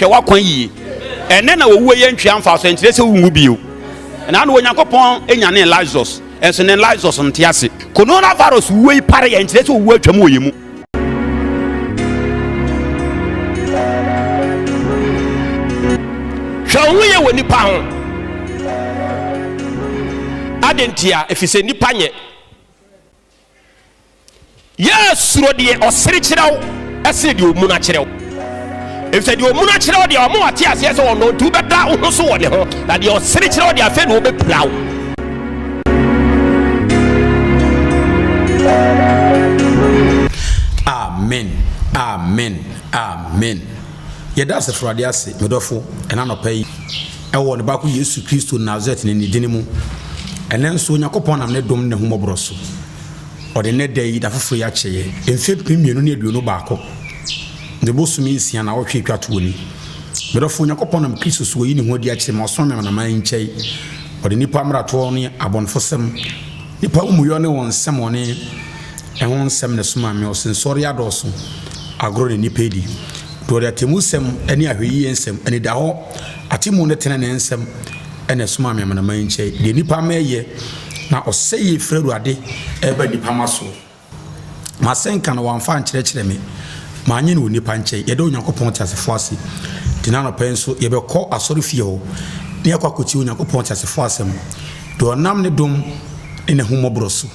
Hwɛ w'akwan yie. Ɛnnɛ na owuo yɛ ntwea mfaso, ɛnkyerɛ sɛ wonwu bio. Ɛna na Onyankopɔn nyanee Lazarus, ɛnso ne Lazarus nte ase. Coronavirus wuo yi pare yɛ, ɛnkyerɛ sɛ owuo atwam wɔ yɛn mu. Hwɛ wo ho yie wɔ nnipa ho. Adɛn ntia? Ɛfiri sɛ nnipa nyɛ. Yɛ suro deɛ ɔsere kyerɛ wo ɛsene deɛ ɔmuna kyerɛ wo. Ɛfiri sɛ deɛ ɔmuna kyerɛ wo deɛ ɔma wate aseɛ sɛ ɔno nti wobɛda wo ho so wɔ ne ho, na deɛ ɔsere kyerɛ wo deɛ afei na ɔbɛpira wo. Amen amen amen yɛda asafo awurade ase me dɔfo ɛna anɔpa yi ɛwɔ ne baako Yesu Kristo Nasaret ne ne dini mu ɛnɛ nso Onyankopɔn nam ne dom ne n'ahummɔborɔ so ɔde nnɛ da yi da foforɔ yi akyɛ yɛ mfe 2021 ne bosome 6 na wɔtwe atwa toɔ ni. Me dɔfo, Onyankopɔn nam Kristo so wayi ne ho adi akyerɛ ma ɔsoma me amanaman nkyɛe. Ɔde nnipa mmaratoɔ ne abɔnefosɛm, nnipa amumuyɔ ne wɔn nsɛmmɔne ho nsɛm na ɛsomaa me. Ɔse nsɔre adɔɔso, agorɔ na nnipa redi. Nti ɔde atemmusɛm ne ahwɛyie nsɛm, anidahɔ, atemmuo ne tenenee nsɛm na ɛsomaa me amanaman nkyɛe. Deɛ nnipa mma ɛyɛ, na ɔsɛeɛ firi Awurade reba nnipa mma soɔ. M'asɛnka no, wɔamfa ankyerɛkyerɛ me. Mannye no wɔ nnipa nkyɛn. Yɛda Onyankopɔn teasefo ase. Nti nnɛ anɔpa yi nso, yɛbɛkɔ asɔrefie hɔ na yɛakɔ akɔtie Onyankopɔn teasefo asɛm. Deɛ ɔnam ne dom ne n'ahummɔborɔ so,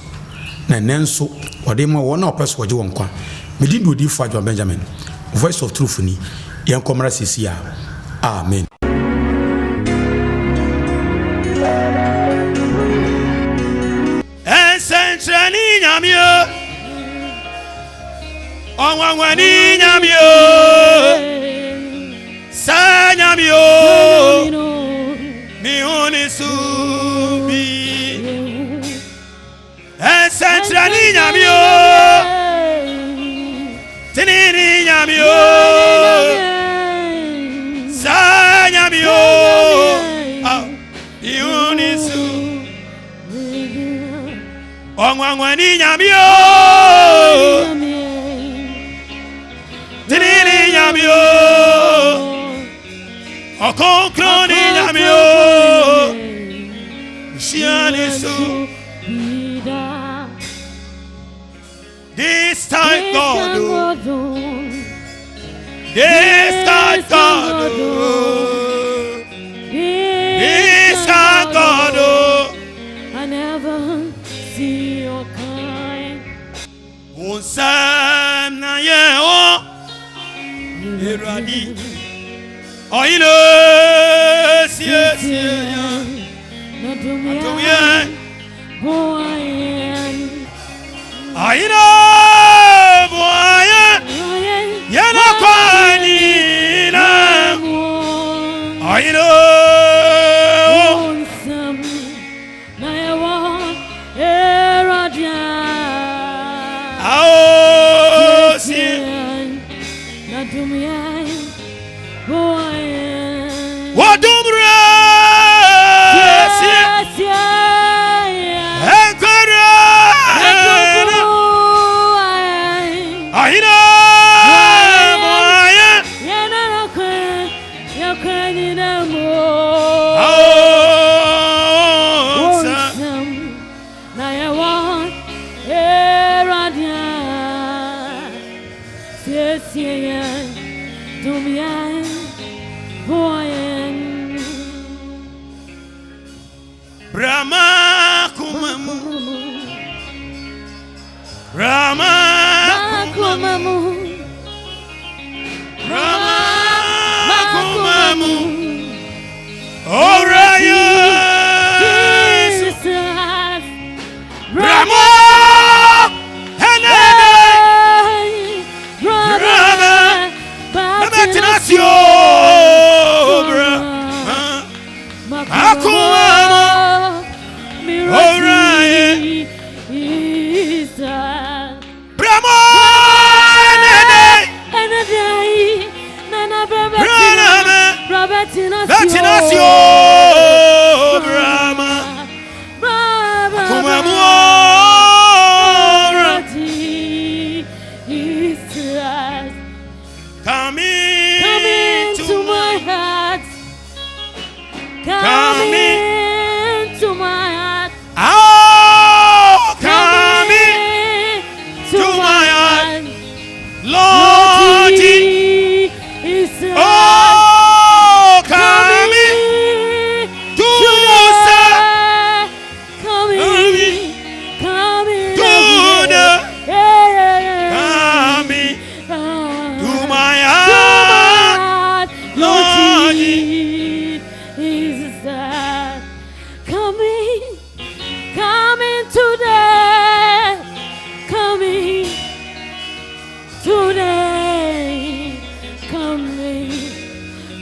na ɛnnɛ nso ɔde rema wɔn a wɔpɛ sɛ wɔgye wɔn nkwa. Me din de Odiyifoɔ Adwoa Benjamin, Voice of Truth ni. Yɛnkɔ mmra seesei ara. Amen. Nsɛnkyerɛnne Nyame o, ɔnwanwani Nyame o, saa Nyame o, mihu ne so bi. Nsɛnkyerɛnne Nyame o, tenene Nyame o, saa Nyame o, mihu ne so. Ɔnwanwani Nyame o, tenene Nyame o, ɔkronkronni Nyame o, hyia ne so. This time God o, this time God o, this time God o. I never see your kind. Wo nsɛm na yɛ wɔ Awurade ɔyene siesie yɛn adom yɛn ɔyene boa yɛn yɛn akwan nyinaa ɔyene. Ao sie wɔdommerɛ sie ɛnkɔrɛ ɔhene boa yɛn ao sa. Brahma kumamu Brahma kumamu Brahma kumamu Ora Yesu Brahma Henene Brahma Bebetinasio Brahma Akumamu Ora. Lord Jesus. Oh, coming to today. Coming, coming To every the- day. Yeah, yeah, yeah. Coming to my To heart. my heart, Lord Lord Jesus. Coming, coming today. Coming today. Coming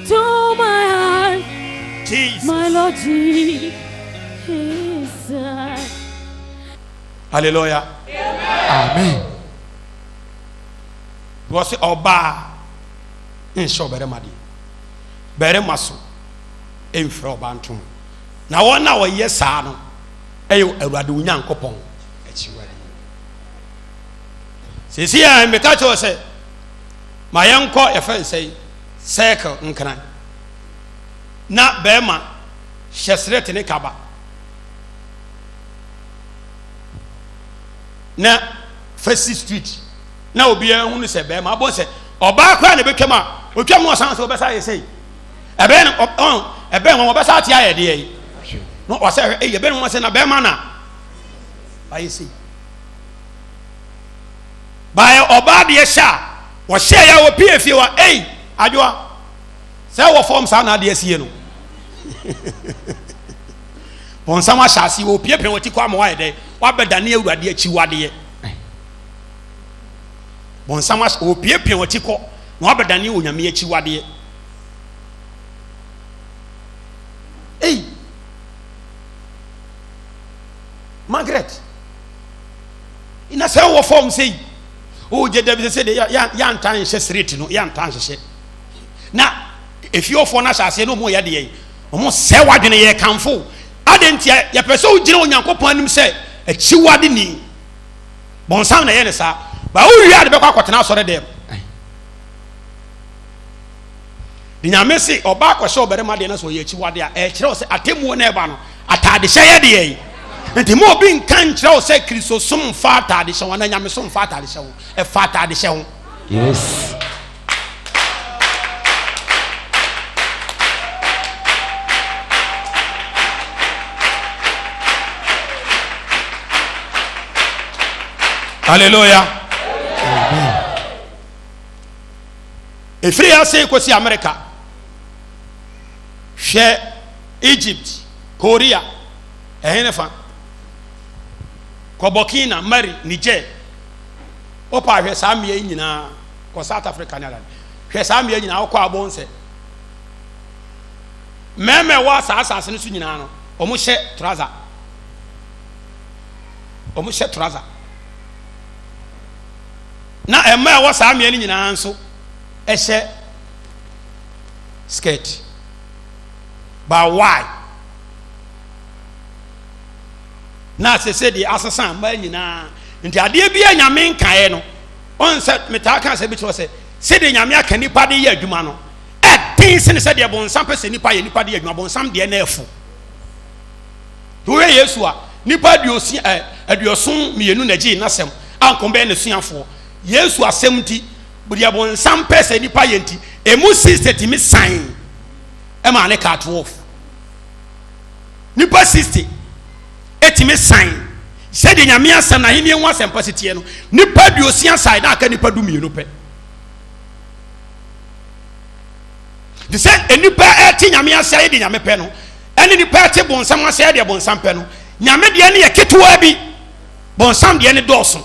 to my heart, Jesus. my Lord Jesus. Hallelujah. Amen. Wɔsi ɔbaa nhyɛ ɔbarima deɛ, barima so mfira ɔbaa ntoma. Na wɔn a wɔyɛ saa no ɛyɛ Awurade wo Nyankopɔn akyiwadeɛ. Sisi a mmeka kyerɛ sɛ ma yɛnkɔ yɛfɛ nsɛn circle nkran na barima hyɛ srɛte ne kaba na fasi street na obiara hunu sɛ bɛrima abɔ sɛ ɔbaa koraa na ebɛtwam a otwam na ɔsan sɛ ɔbɛsa ayɛ sɛyi ɛbɛn no ɔn ɛbɛn wɔn ɔbɛsa ate ayɛ deɛ yi na ɔsɛ ɛhwɛ ɛyɛ ɛbɛn wɔn sɛ na bɛrima na ayɛ sɛyi baayɛ ɔbaa deɛ hyɛ a wɔhyɛ yɛ a wɔpie fie wa ɛyi adwoa sɛ wɔ fam saa na adeɛ sie no bɔnsam ahyɛ ase wɔpiepie wɔn ti kɔ ama wɔayɛ dɛ wɔabɛdane awurade akyiwadeɛ bɔnsam ahyɛ wɔpiepie wɔn ti kɔ na wɔabɛdane onyame akyiwadeɛ ei Margaret na sɛ wɔ fam sɛ yi o gye dabi sɛ de yɛanta nhyɛ street no yɛanta nhyehyɛ na efiefoɔ no ahyɛ aseɛ na wɔn yɛ deɛ yi wɔn sɛ wadwene yɛ kanfo adi nti yɛpɛ sɛ wogyina Onyankopɔn anim sɛ akyiwade ni bɔnsam na ɛyɛ ne saa ba wowie a de bɛkɔ akɔtena asɔre dɛm de nyame se ɔbaa kɔhyɛ ɔbarima deɛ na sɛ ɔyɛ akyiwade a ɛkyerɛ wo sɛ atemmuo na ɛba no ataadehyɛ yɛ deɛ yi nti ma obi nka nkyerɛ wo sɛ kristosom mfa ataadehyɛ ho anaa nyamesom mfa ataadehyɛ ho ɛfa ataadehyɛ ho. Yes. Hallelujah. Ɛfiri ase kɔsi Amerika hwɛ Egypt, Korea, ɛhe ne fa kɔ Burkina, Mali, Niger wopɛ ahwɛ saa mmea yi nyinaa kɔ South Africa ne adade hwɛ saa mmea nyinaa wokɔ abɔn sɛ mmarima ɛwɔ saa asase no so nyinaa no wɔn hyɛ trouser wɔn hyɛ trouser na mmaa ɛwɔ saa mmea no nyinaa nso ɛhyɛ skirt but why na sese deɛ asesa mmaa nyinaa nti adeɛ bi a nyame nkaeɛ no ɔn sɛ metaa ka sɛ bi kyerɛ sɛ sɛdeɛ nyame aka nipa de yɛ adwuma no ɛden sene sɛdeɛ bonsam pɛ sɛ nipa yɛ nipa de yɛ adwuma bonsam deɛ na ɛfo wohwɛ Yesu a nipa aduosia ɛ 72 na gyee n'asɛm a nkɔm bɛyɛ n'asuafoɔ Yesu asɛm nti deɛ bonsam pɛ sɛ nipa yɛ nti emu 60 tumi san ɛma ne kaa 12 nipa 60 ɛtumi san sɛdeɛ nyame asɛm na ahenni ho asɛmpa si teɛ no nipa 60 san na aka nipa 12 pɛ te sɛ nipa ɛte nyame ase ayɛ deɛ nyame pɛ no ɛne nipa ɛte bonsam ase ayɛ deɛ bonsam pɛ no nyame deɛ no yɛ ketewa bi bonsam deɛ no dɔɔso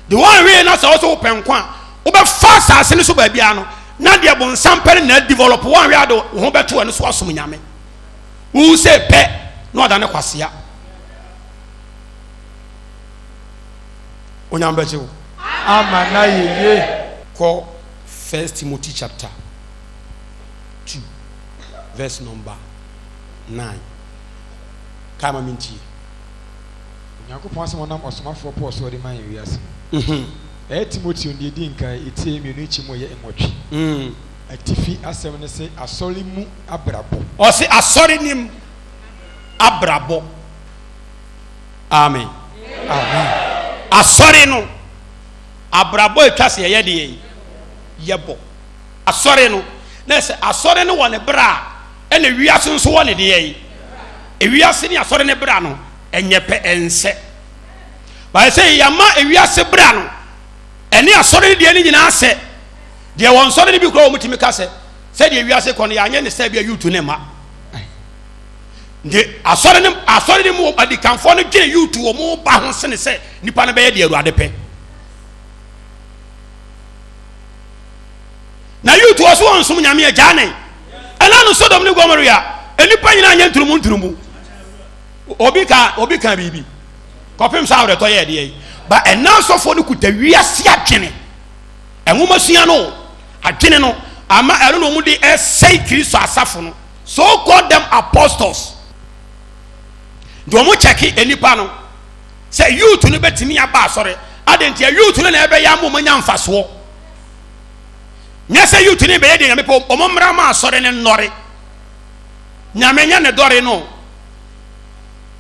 de wɔn hwee na sɛ ɔsɛ wopɛ nko a wobɛfa asase no so baabiara no na deɛ bonsam pɛ no na develop wɔn hwee ade wo ho bɛto ɛno so asom nyame wohu sɛ pɛ na ɔda ne kwasea onyame bɛgye wo ama na yeye. Kɔ First Timothy chapter 2 verse number 9 kae ma mentie. Onyankopɔn asɛm a ɔnam ɔsomafoɔ Paul so ɔde ma yɛn wiase no. Ɛyɛ Timoteo deɛ edi nkan, etire mmienu nkyi mu yɛ nwɔtwe. Atifi asɛm no se asɔre mu abrabɔ. Ɔse asɔre nim abrabɔ. Amen. Amen. Asɔre no. Abrabɔ a ɛtwa sɛ yɛyɛ deɛ yi, yɛbɔ. Asɔre no, na sɛ asɔre no wɔ ne bra a, ɛna wiase nso wɔ ne deɛ yi. Ewiase ne asɔre ne bra no, ɛnyɛ pɛ, ɛnsɛ. Baayɛ sɛ yɛama ewiase bra no, ɛne asɔre no deɛ no nyinaa sɛ. Deɛ wɔn nsɔre no bi koraa wɔn tumi ka sɛ, sɛdeɛ wiase kɔ no, yɛanyɛ ne sɛ bi a yuutu ne mma. Nti asɔre no asɔre no mu adikanfoɔ no dwene yuutu wɔn ba ho sene sɛ nipa no bɛyɛ deɛ Awurade pɛ. Na yuutu wɔ so wɔn nsom Nyame agyaa ne. Ɛna no Sodom ne Gomorrah nnipa nyinaa nyɛ nturumu nturumu. Obi ka obi ka biribi kɔpem sɛ awerɛtɔ yɛ ɛdeɛ yi. Ba ɛna asɔfoɔ no kuta wiase adwene. Nwomasua no adwene no ama ɛno na wɔn de ɛsɛe Kristo asafo no. So call them apostles. Nti wɔn kyɛke nnipa no sɛ youth no bɛtumi aba asɔre. Adɛn nti youth no na ɛbɛyɛ ama wɔn anya mfasoɔ. Nyɛ sɛ youth no bɛyɛ deɛ Nyame pɛ, wɔn mmra ma asɔre no nnɔre. Nyame nyɛ ne dɔre no.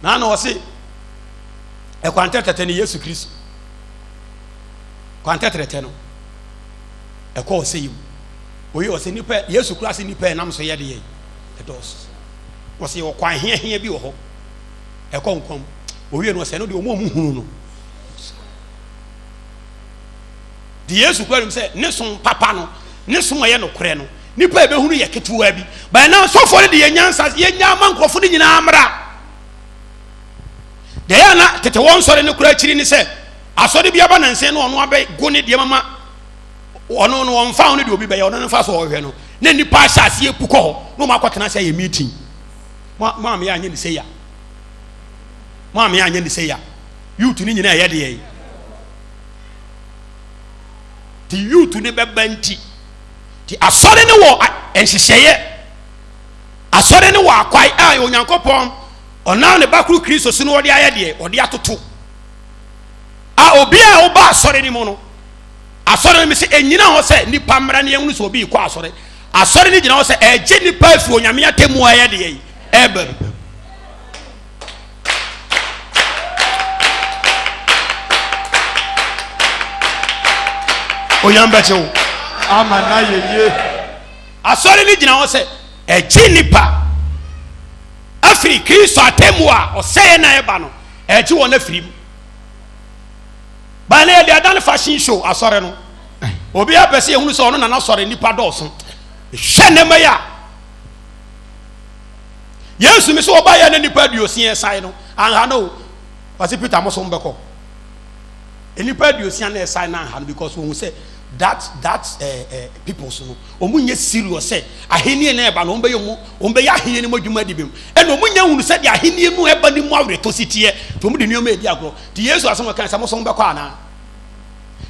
Na na ɔse ɛkwan tɛtɛtɛ ne Yesu Kristo. Kwan tɛtrɛtɛ no ɛkɔ ɔsɛe mu. Oyi ɔsɛ nipa Yesu kura se nipa ɛnam so yɛ deɛ ɛdɔɔso. Ɔsɛ yɛ ɔkwan heahea bi wɔ hɔ ɛkɔ nkwa mu. Owie no ɔsɛ no deɛ ɔmo ɔmo hunu no. De Yesu kura nim sɛ ne som papa no ne som a ɛyɛ nokorɛ no nipa ɛbɛhunu yɛ ketewa bi. Bɛn na asɔfoɔ no de yɛ nyansa yɛ nya ama nkurɔfo no nyinaa mmra. Deɛ yɛ na tete wɔn nsɔre no kura akyiri ne sɛ asɔre bi aba nansa no ɔno abɛ go ne deɛ mama ɔno no ɔmfa ho no deɛ obi bɛyɛ ɔno no mfa so ɔhwɛ no na nnipa ahyɛ aseɛ pu kɔ hɔ na ɔmo akɔtena ase ayɛ meeting mo mo ameyɛ anyɛ ne sɛ ya mo ameyɛ anyɛ ne sɛ ya youth no nyinaa ɛyɛ deɛ yi te youth no bɛba nti te asɔre no wɔ nhyehyɛeɛ asɔre no wɔ akwae a Onyankopɔn ɔnam ne ba koro Kristo so no ɔde ayɛ deɛ ɔde atoto a obi a ɔba asɔre no mu no Asɔre no mese ɛnyina hɔ sɛ nipa mmra ne yɛhunu sɛ obi rekɔ asɔre. Asɔre no gyina hɔ sɛ ɛgye nipa afiri Onyame atemmuo a ɛyɛ deɛ yi ɛreba mu. Onyame bɛkye wo. Ama na yɛ yie. Asɔre no gyina hɔ sɛ ɛgye nipa afiri Kristo atemmuo a ɔsɛeɛ na ɛba no, ɛgye wɔn afiri mu. Ba na yɛde adan fashion show asɔre no. Obi apɛ sɛ yɛhunu sɛ ɔno na n'asɔre nnipa dɔɔso. Hwɛ nneɛma yi a Yesu mi sɛ ɔba yɛ ne nnipa aduosia ɛsae no anha no o. Ɔse Peter mo so mbɛkɔ. Nnipa aduosia na ɛsae na anha no because wɔn sɛ that that eh, eh, peoples no wɔn nyɛ serious sɛ ahenni na ɛba no wɔn bɛyɛ wɔn wɔn bɛyɛ ahenni no mu adwuma di bem ɛna wɔn nyɛ hunu sɛ deɛ ahenni no ɛba no mu awerɛtɔ si teɛ nti wɔn de nneɛma edi agorɔ. Nti Yesu asɛm ɔkae sɛ mo so mobɛkɔ anaa?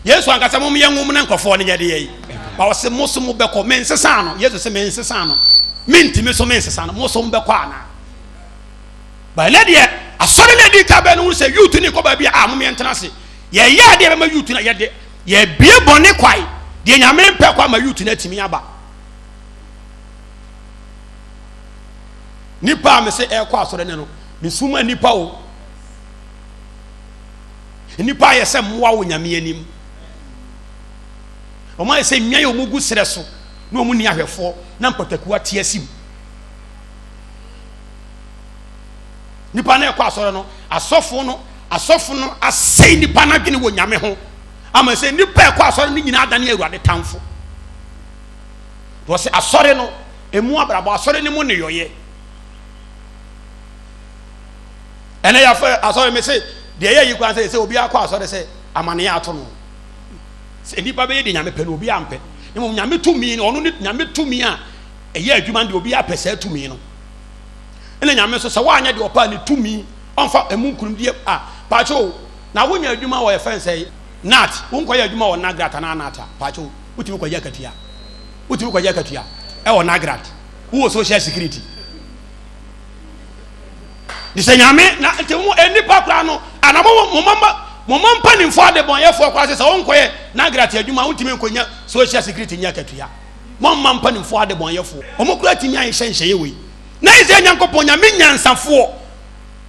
Yesu anka sɛ mom yɛ nwom na nkurɔfoɔ no nyɛ deɛ yi. Ba ɔse mo so mobɛkɔ. Mensesa no. Yesu se mensesa no. Mentimi so mensesa no. Mo so mobɛkɔ anaa? Ba ɛnɛ deɛ asɔre no adi ka bɛn no ho sɛ youth ne kɔ baabi a mom yɛntena ase. Yɛyɛ adeɛ bɛma youth no yɛde yɛbie bɔne kwae deɛ Nyame mpɛ kwa ma youth no atumi aba. Nipa a mese ɛkɔ asɔre ne no mesuma nipa o. Nnipa ayɛ sɛ mmoa wɔ Nyame anim. Wɔn ayɛ sɛ nnwan a wɔn gu serɛ so na wɔn nni ahwɛfoɔ na mpataku ate asi mu. Nipa no ɛkɔ asɔre no, asɔfo no, asɔfo no asɛe nipa no adwene wɔ Nyame ho ama sɛ nipa ɛkɔ asɔre no nyinaa adane Awurade tamfo. Wɔsɛ asɔre no emu abrabɔ, asɔre no mu nneyɔeɛ. Ɛnɛ yɛafɛ asɔre me se deɛ ɛyɛ yi koraa sɛ sɛ obiara kɔ asɔre sɛ amaneɛ ato no sɛ nnipa bɛyɛ deɛ nyame pɛ no obiara mpɛ na mmom nyame tumi no ɔno ne nyame tumi a ɛyɛ adwuma no deɛ obiara pɛ saa tumi no ɛna nyame nso sɛ woanyɛ deɛ ɔpɛ a ne tumi ɔmfa ɛmu nkunimdie a paakye na wonya adwuma wɔ yɛfɛn sɛ nat wonkɔyɛ adwuma wɔ nagrat anaa nat a paakye wotumi kɔgye akatua wotumi kɔgye akatua ɛwɔ nagrat wowɔ social security de sɛ nyame na nti mo nnipa koraa no ana mo mo mama mo mo mpanimfoɔ adebɔnyɛfoɔ koraa sɛ sɛ wonkɔyɛ nagrate adwuma wontumi nkɔnya social security nyɛ akatua mo mma mpanimfoɔ adebɔnyɛfoɔ wɔn koraa tumi ayɛ nhyɛyɛ wei na Israel Nyankopɔn nyame nyansafoɔ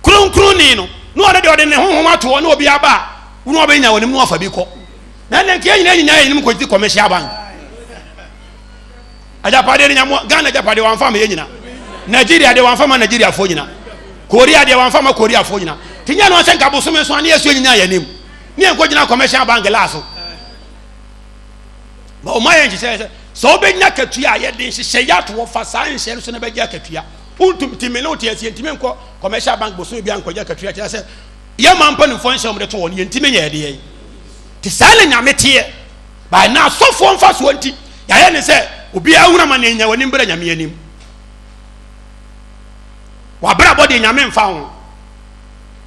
kronkronni no na ɔde deɛ ɔde ne honhom ato hɔ na obi aba a wo na ɔbɛnya wɔ ne mu na wafa bi kɔ. Na ɛnna nka yɛn nyinaa nyinaa yɛn nim kɔgye commercial bank. Agyapadeɛ no nyamoa Ghana agyapadeɛ wɔamfa ma yɛn nyina. Nigeria deɛ wɔamfa ma Nigeriafoɔ nyina. Korea deɛ wɔamfa ma Koreafoɔ nyina. Ti nyɛ no sɛ nka bosome so a ne yɛsuo nyinaa yɛn anim. Ne yɛn kɔgyina commercial bank laa so. Ba ɔma yɛn nhyehyɛ sɛ sɛ wobɛnya akatua a yɛde nhyehyɛ yɛ ato hɔ fa saa nhyehyɛ no so na bɛgye akatua. Wontum ti me ne wote aseɛ ntumi nkɔ commercial bank bosome bi ankɔgye akatua kyerɛ sɛ yɛ ma mpanimfoɔ nhyɛ wɔn de to hɔ no yɛntumi nyɛ ɛdeɛ te saa na nyame teɛ. By na asɔfoɔ mfasoɔ nti yɛayɛ ne sɛ obiara hunu ama ne nya w'anim brɛ nyame anim. W'abrabɔ deɛ nyame mfa ho.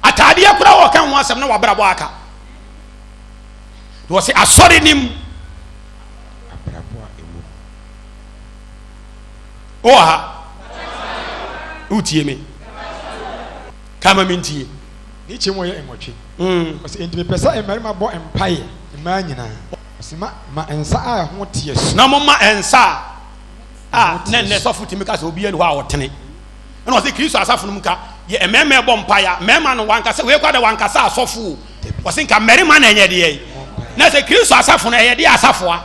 Ataadeɛ koraa wɔka ho asɛm na w'abrabɔ aka. Na wɔsɛ asɔre nim. Abrabɔ a ɛwɔ mu. Wowɔ ha? Wotie me? Ka ma mentie. Ne kyɛm ɔyɛ nwɔtwe. Ɔse, Enti mepɛ sɛ mmarima bɔ mpaeɛ mmaa nyinaa. Ɔse, Ma, ma nsa a ɛho teɛ so. Na momma nsa a, a, na nnɛ sɔfo tumi ka sɛ obiara nni hɔ a ɔtene. Ɛna ɔse Kristo asafo no mu ka, yɛ mmarima ɛbɔ mpaeɛ a, mmarima no wankasa, wei kora de wankasa asɔfo o. Ɔse nka mmarima na ɛnyɛ deɛ. Na sɛ Kristo asafo no ɛyɛ deɛ asafo a,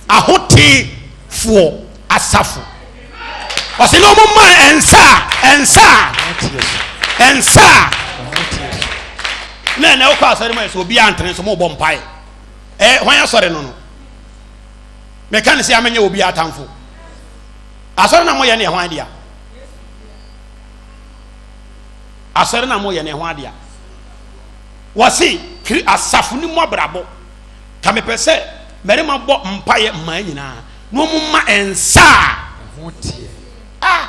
Ahotefoɔ asafo. Ɔsɛ na wɔn ma nsa nsa nsa na ɛna ɛkɔ asɔre mu ayɛ sɛ obi antene so mo bɔ mpae. Ɛ hwan asɔre no no? Meka ne sɛ amenyɛ obi atamfo. Asɔre na moyɛ ne ɛho adea. Asɔre na moyɛ ne ɛho adea. Wɔse kiri asafo ne mu abrabɔ. Ka mepɛ sɛ mmarima bɔ mpaeɛ mmaa nyinaa na wɔn ma nsa a ɛho teɛ. A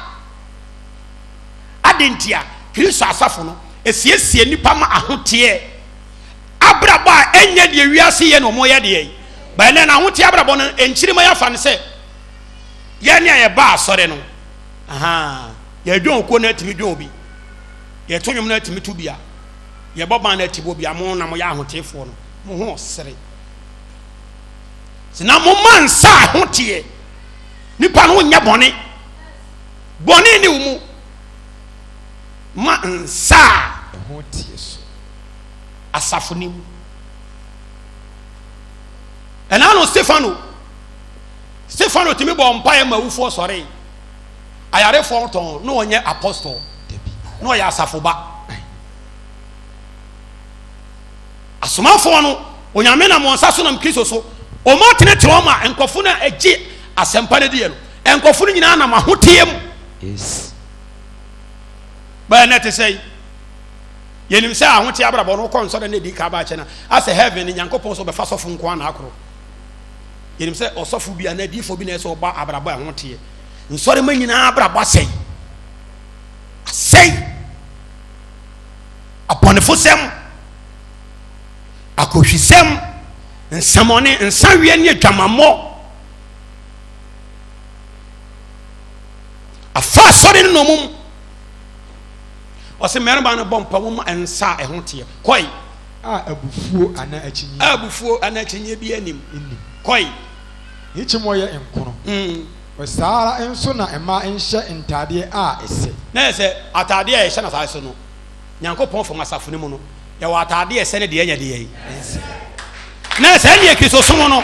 Adɛn ntia? Kristo asafo no esiesie nnipa ma ahoteɛ abrabɔ a ɛnyɛ deɛ wiase yɛ na wɔn yɛ deɛ yi. Bɛn na ahoteɛ abrabɔ no nkyirima yɛafa no sɛ yɛn ne a yɛba asɔre no ahaa yɛdwɔn okuo no atumi dwɔn obi yɛto nwom no atumi to bi a yɛbɔ ban no atibɔ bi a mo na moyɛ ahotefoɔ no mo ho ɔsere. Sɛ na moma nsa a ɛho teɛ. Nipa no nyɛ bɔne. Bɔne ne wo mu. Ma nsa a ɛho teɛ so. Asafo no mu. Ɛna no Stefano. Stefano tumi bɔ mpaeɛ ma awufoɔ sɔree. Ayarefoɔ tɔn na ɔnyɛ apostol. Na ɔyɛ asafo ba. Asomafoɔ no, Onyame nam wɔn nsa so nam Kristo so, wɔn atenetene wɔn ma nkurɔfo no a ɛgye asɛmpa no diɛ no, nkurɔfo no nyinaa nam ahoteɛ mu. Yes. Bɛyɛ na ɛte sɛ yi. Yɛnim sɛ ahoteɛ abrabɔ no wokɔ nsɔre na ɛdi ka ba akyɛ no asɛ heaven no Nyankopɔn sɛ ɔbɛfa sɔfo nko ana akoro. Yɛnim sɛ ɔsɔfo bi anaa diifoɔ bi na ɛsɛ ɔbɔ abrabɔ a ɛho teɛ. Nsɔre ma nyinaa abrabɔ asɛe. Asɛe. Abɔnefosɛm, akɔhwisɛm, nsɛmɔne, nsaweɛ ne adwamammɔ afa asɔre no nnommum. Ɔsɛ mmarima no bɔ mpa wɔn nsa a ɛho teɛ. Kɔe. A abufuo anaa akyinnyeɛ. A abufuo anaa akyinnyeɛ bi anim. Nnim. Kɔe. Ne kyim wɔyɛ nkono. Saa ara nso na mmaa nhyɛ ntaadeɛ a ɛsɛ. Na yɛ sɛ ataadeɛ a yɛhyɛ no asase so no. Nyankopɔn fam asafo no mu no, yɛwɔ atade a ɛsɛ ne deɛ ɛnyɛ deɛ yi. Na sɛ ɛneɛ Kristosom no,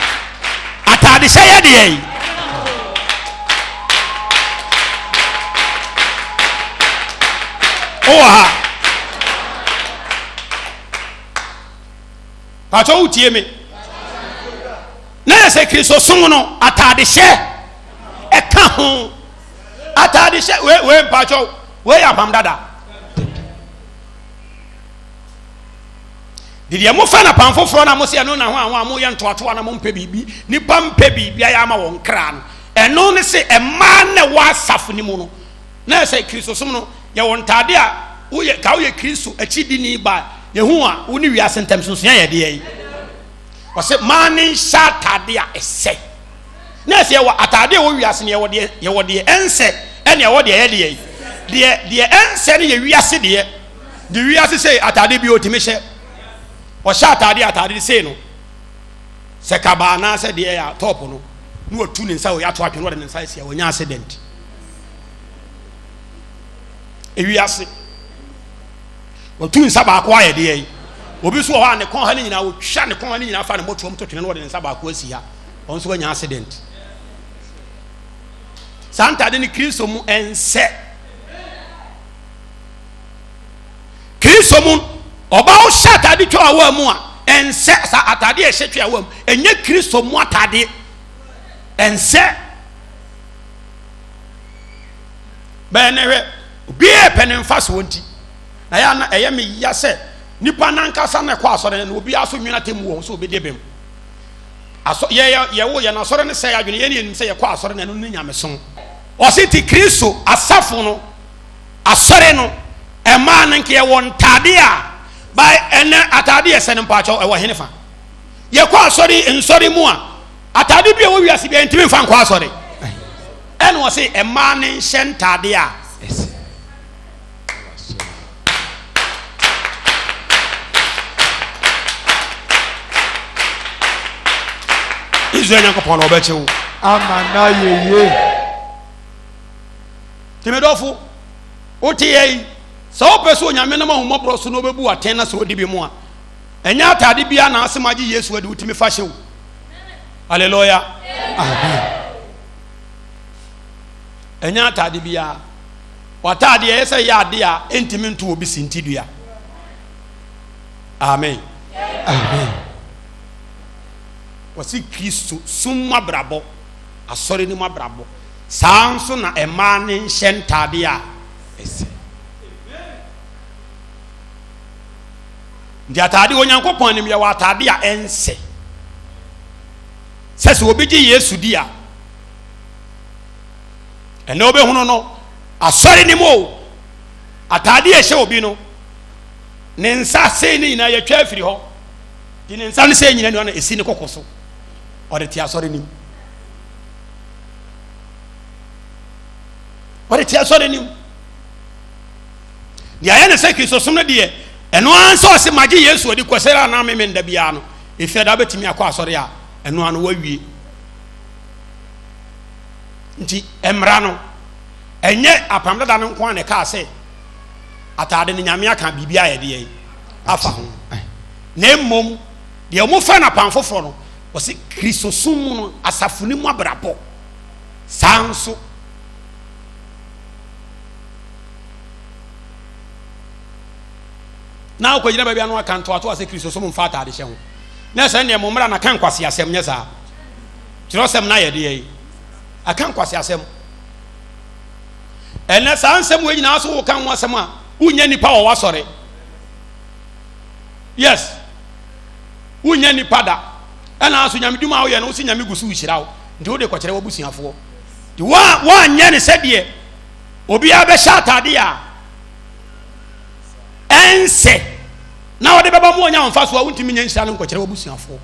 atadehyɛ yɛ deɛ yi. Wowɔ ha. Pàtó wotie me. Na yɛ sɛ Kristosom no, atadehyɛ ɛka ho. Atadehyɛ wei wei mpàtó wei yɛ apam dada. De deɛ mofa no apam foforɔ na mo sɛ ɛno na ho a ho a moyɛ ntoatoa na mompɛ biribi nipa mpɛ biribi ayɛ ama wɔn kra no ɛno ne se ɛmaa na ɛwɔ asafo no mu no na ɛsɛ kristosom no yɛwɔ ntaade a woyɛ ka woyɛ kristo akyidini ba yɛhu a wo ne wiase ntam sonsoa yɛ deɛ yi ɔsɛ maa ne nhyɛ ataade a ɛsɛ Na ɛsɛ yɛwɔ ataadeɛ wɔ wiase no yɛwɔ deɛ yɛwɔ deɛ ɛnsɛ ɛne ɛwɔ deɛ ɛyɛ deɛ deɛ deɛ ɛnsɛ no yɛ wiase deɛ de wiase sei ataadeɛ bi otumi hyɛ ɔhyɛ ataadeɛ ataadeɛ sei no sɛ kaba anaasɛ deɛ yɛ tɔp no na watu ne nsa wɔ yɛato atwene wɔde ne nsa asi a wɔnya accident ewiase wɔtu nsa baako ayɛ deɛ yi. Obi nso wɔ hɔ a ne kɔn ha no nyinaa ɔtwa ne kɔn ha no nyinaa fa ne mmɔtoam to twene na ɔde ne nsa baako asi ha. Ɔno nso wanya accident. Saa ntade no Kristo mu ɛnsɛ. Kristo mu ɔba wohyɛ atade twa awa mu a ɛnsɛ saa atade a ɛhyɛ twa awa mu ɛnyɛ Kristo mu atade ɛnsɛ. Bɛyɛ ne hwɛ obiara pɛ ne mfasoɔ nti na yɛ na ɛyɛ me ya sɛ nipa nankasa na ɛkɔ asɔre no obiara so nwene atemmu wɔ ho sɛ obɛdi bem. Asɔ yɛ yɛ yɛwo yɛn asɔre no sɛe adwene yɛn yɛnim sɛ yɛkɔ asɔre na ɛno ne nyamesom. Ɔse ti Kristo asafo no asɔre no ɛmaa no nka yɛwɔ ntaade a ba ɛnɛ ataade yɛ sɛ no mpaakyɛw ɛwɔ hene fa yɛkɔ asɔre nsɔre mu a ataade bi a ɛwɔ wiase bi a yɛntumi mfa nkɔ asɔre ɛna ɔse ɛmaa no nhyɛ ntaade a Israel Nyankopɔn na ɔbɛkye wo. Ama na yeye. Tìmídɔfo, wote yɛ yi, sɛ wopɛ sɛ Onyame nam ahummɔborɔ so na ɔbɛbu atɛn na sɛ ɔdi bi mu a, ɛnyɛ atade biara na asɛm agye Yesu adi wotumi fa hyɛ wo. Hallelujah. Amen. Ɛnyɛ atade biara. W'ataade ɛyɛ sɛ ɛyɛ ade a ɛntumi nto obi sintidua. Amen. Amen. Wɔsi Kristo som mu abrabɔ, asɔre no mu abrabɔ. Saa nso na mmaa ne nhyɛ ntaade a ɛsɛ. Nti ataade Onyankopɔn anim yɛwɔ ataade a ɛnsɛ. Sɛ sɛ obi gye Yesu di a, Ɛnɛ wobɛhunu no asɔre no mu o, ataade a ɛhyɛ obi no, ne nsa sei no nyinaa yɛtwa afiri hɔ. Nti ne nsa no sei nyinaa na ɛsi ne koko so. Ɔde te asɔre no mu. Ɔde te asɔre no mu. Deɛ ayɛ ne sɛ Kristosom no deɛ, ɛno ara nso ɔse magye Yesu adi kɔsɛre anaa memenda biara no, ɛfiri da wobɛtumi akɔ asɔre a, ɛno ano wawie. Nti mmara no, ɛnyɛ apam dada no nko ara na ɛkaa sɛ ataade no Nyame aka biribi a yɛde yɛn afa ho. Na mmom deɛ wɔfrɛ no apam foforɔ no, wɔse Kristosom mu no, asafo no mu abrabɔ saa nso. Na wokɔgyina baabi ano aka ntoatoa sɛ Kristosom mfa ataade hyɛ ho. Na sɛ neɛ mo mmara na ka nkwaseasɛm nyɛ saa. Kyerɛwsɛm no ayɛ deɛ yi? Aka nkwaseasɛm. Ɛnɛ saa nsɛm wei nyinaa so woka ho asɛm a wonyɛ nipa wɔ w'asɔre. Yes. Wonyɛ nipa da. Ɛna nso nyame dwuma a woyɛ no wosi nyame gu so rehyira wo. Nti wode kɔkyerɛ w'abusuafoɔ. Nti woanyɛ ne sɛdeɛ obiara bɛhyɛ atade a ɛnsɛ na wɔde bɛba mu ɔnya mfa so a wontumi nyɛ nhyira no nkɔkyerɛ w'abusuafoɔ.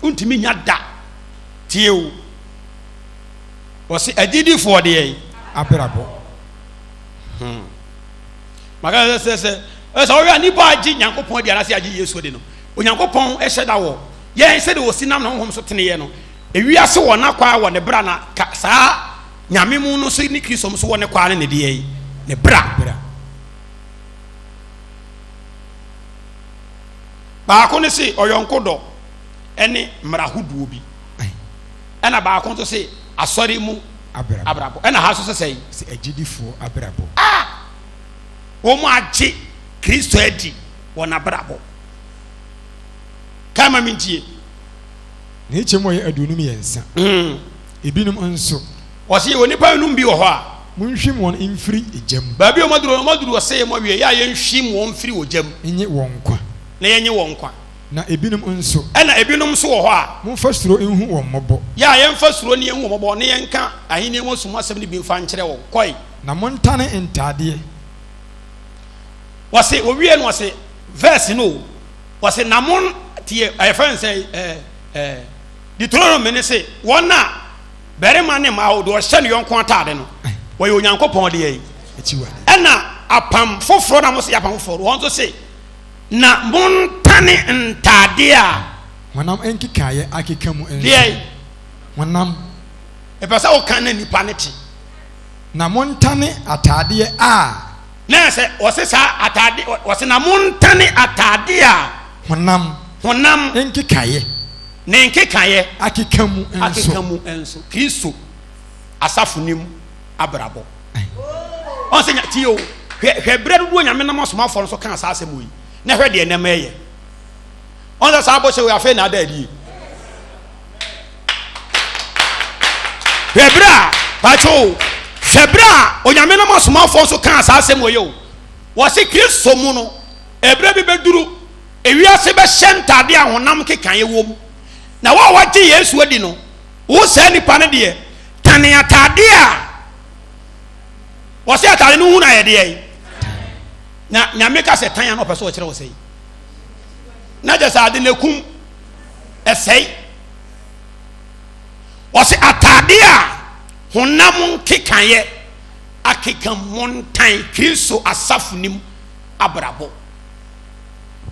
Wontumi nya da. Tie o. Wɔse agyidifoɔ deɛ yi. Abrabɔ. Hmm. Maka sɛ sɛ sɛ ɛsɛ ɔyɛ a nipa agye Nyankopɔn adi anaasɛ agye Yesu adi no. Onyankopɔn ɛhyɛ da wɔ yɛn sɛdeɛ wɔsi nam ne honhom so teneeɛ no. Ewiase wɔ n'akwaa wɔ ne bra na ka saa Nyame mu no so ne Kristo nso wɔ ne kwaa ne ne deɛ yi ne bra. Bra. Baako no se ɔyɔnko dɔ ne mmara hodoɔ bi. Ɛna baako nso se asɔre mu abrabɔ. Ɛna ha nso sɛ sɛn? Sɛ agyidifoɔ abrabɔ. A wɔn agye Kristo adi wɔn abrabɔ. Kaa ma mentie. Na ɛkyɛm wɔyɛ 23. Ebinom nso. Ɔse yɛwɔ nnipa binom bi wɔ hɔ a. Monhwim wɔn mfiri egya mu. Baabi a wɔaduru no, wɔaduru ɔsɛeɛ mu awie, yɛ a yɛnhwim wɔn mfiri ogya mu. Nnye wɔn nkwa. Na yɛnnye wɔn nkwa. Na ebinom nso. Ɛna ebinom nso wɔ hɔ a. Momfa suro nhu wɔn mmɔbɔ. Yɛ a yɛmfa suro ne yɛnhu wɔn mmɔbɔ, na yɛnka ahennie ho sum asɛm no bi mfa nkyerɛ wɔn. Kɔe. Na montane ntaadeɛ. Wɔse, wɔwie no wɔse, verse no o, wɔse, na mon, tie, ɛyɛfrɛ no sɛ, ɛɛ, ɛɛ, Deuteronomy no se, wɔn a barima ne mmaa deɛ ɔhyɛ ne yɔnko ataade no, wɔyɛ Onyankopɔn deɛ yi. Ɛna apam foforɔ na mo se apam foforɔ, wɔn nso se, na montane ntaadeɛ a honam nkekaeɛ akeka mu nso. Deɛ honam. Ɛpɛ sɛ woka na nipa no te. Na montane ataadeɛ a. Na sɛ wɔse saa ataade, wɔse na montane ataade a. Honam. Honam. Nkekaeɛ. Ne nkekaeɛ. Akeka mu nso. Akeka mu nso. Kristo asafo no mu abrabɔ. Ɔn sɛ nya tie o. Hwɛ hwɛ berɛ dodoɔ Nyame nam asomafoɔ no so kaa saa asɛm yi. Na hwɛ deɛ nnɛma ɛyɛ. Ɔn sɛ saa bɔhyɛ wei afei na ada adie. Hwɛ berɛ a pakyɛ o. Hwɛ berɛ a Onyame nam asomafoɔ so kaa saa asɛm wei o. Wɔse Kristo mu no, ɛberɛ bi bɛduru, ewiase bɛhyɛ ntadeɛ a honam nkekaeɛ wɔ mu. Na wo a wagye Yesu adi no, wo saa nipa no deɛ, tane atadeɛ a wɔse atade no hu no ayɛ deɛ. Na Nyame ka sɛ tan a na ɔpɛ sɛ ɔkyerɛ wo sɛn? Na kyɛ sɛ ade no ekum, ɛsɛe. Wɔse atadeɛ a honam nkekaeɛ akeka montan Kristo asafo no mu abrabɔ.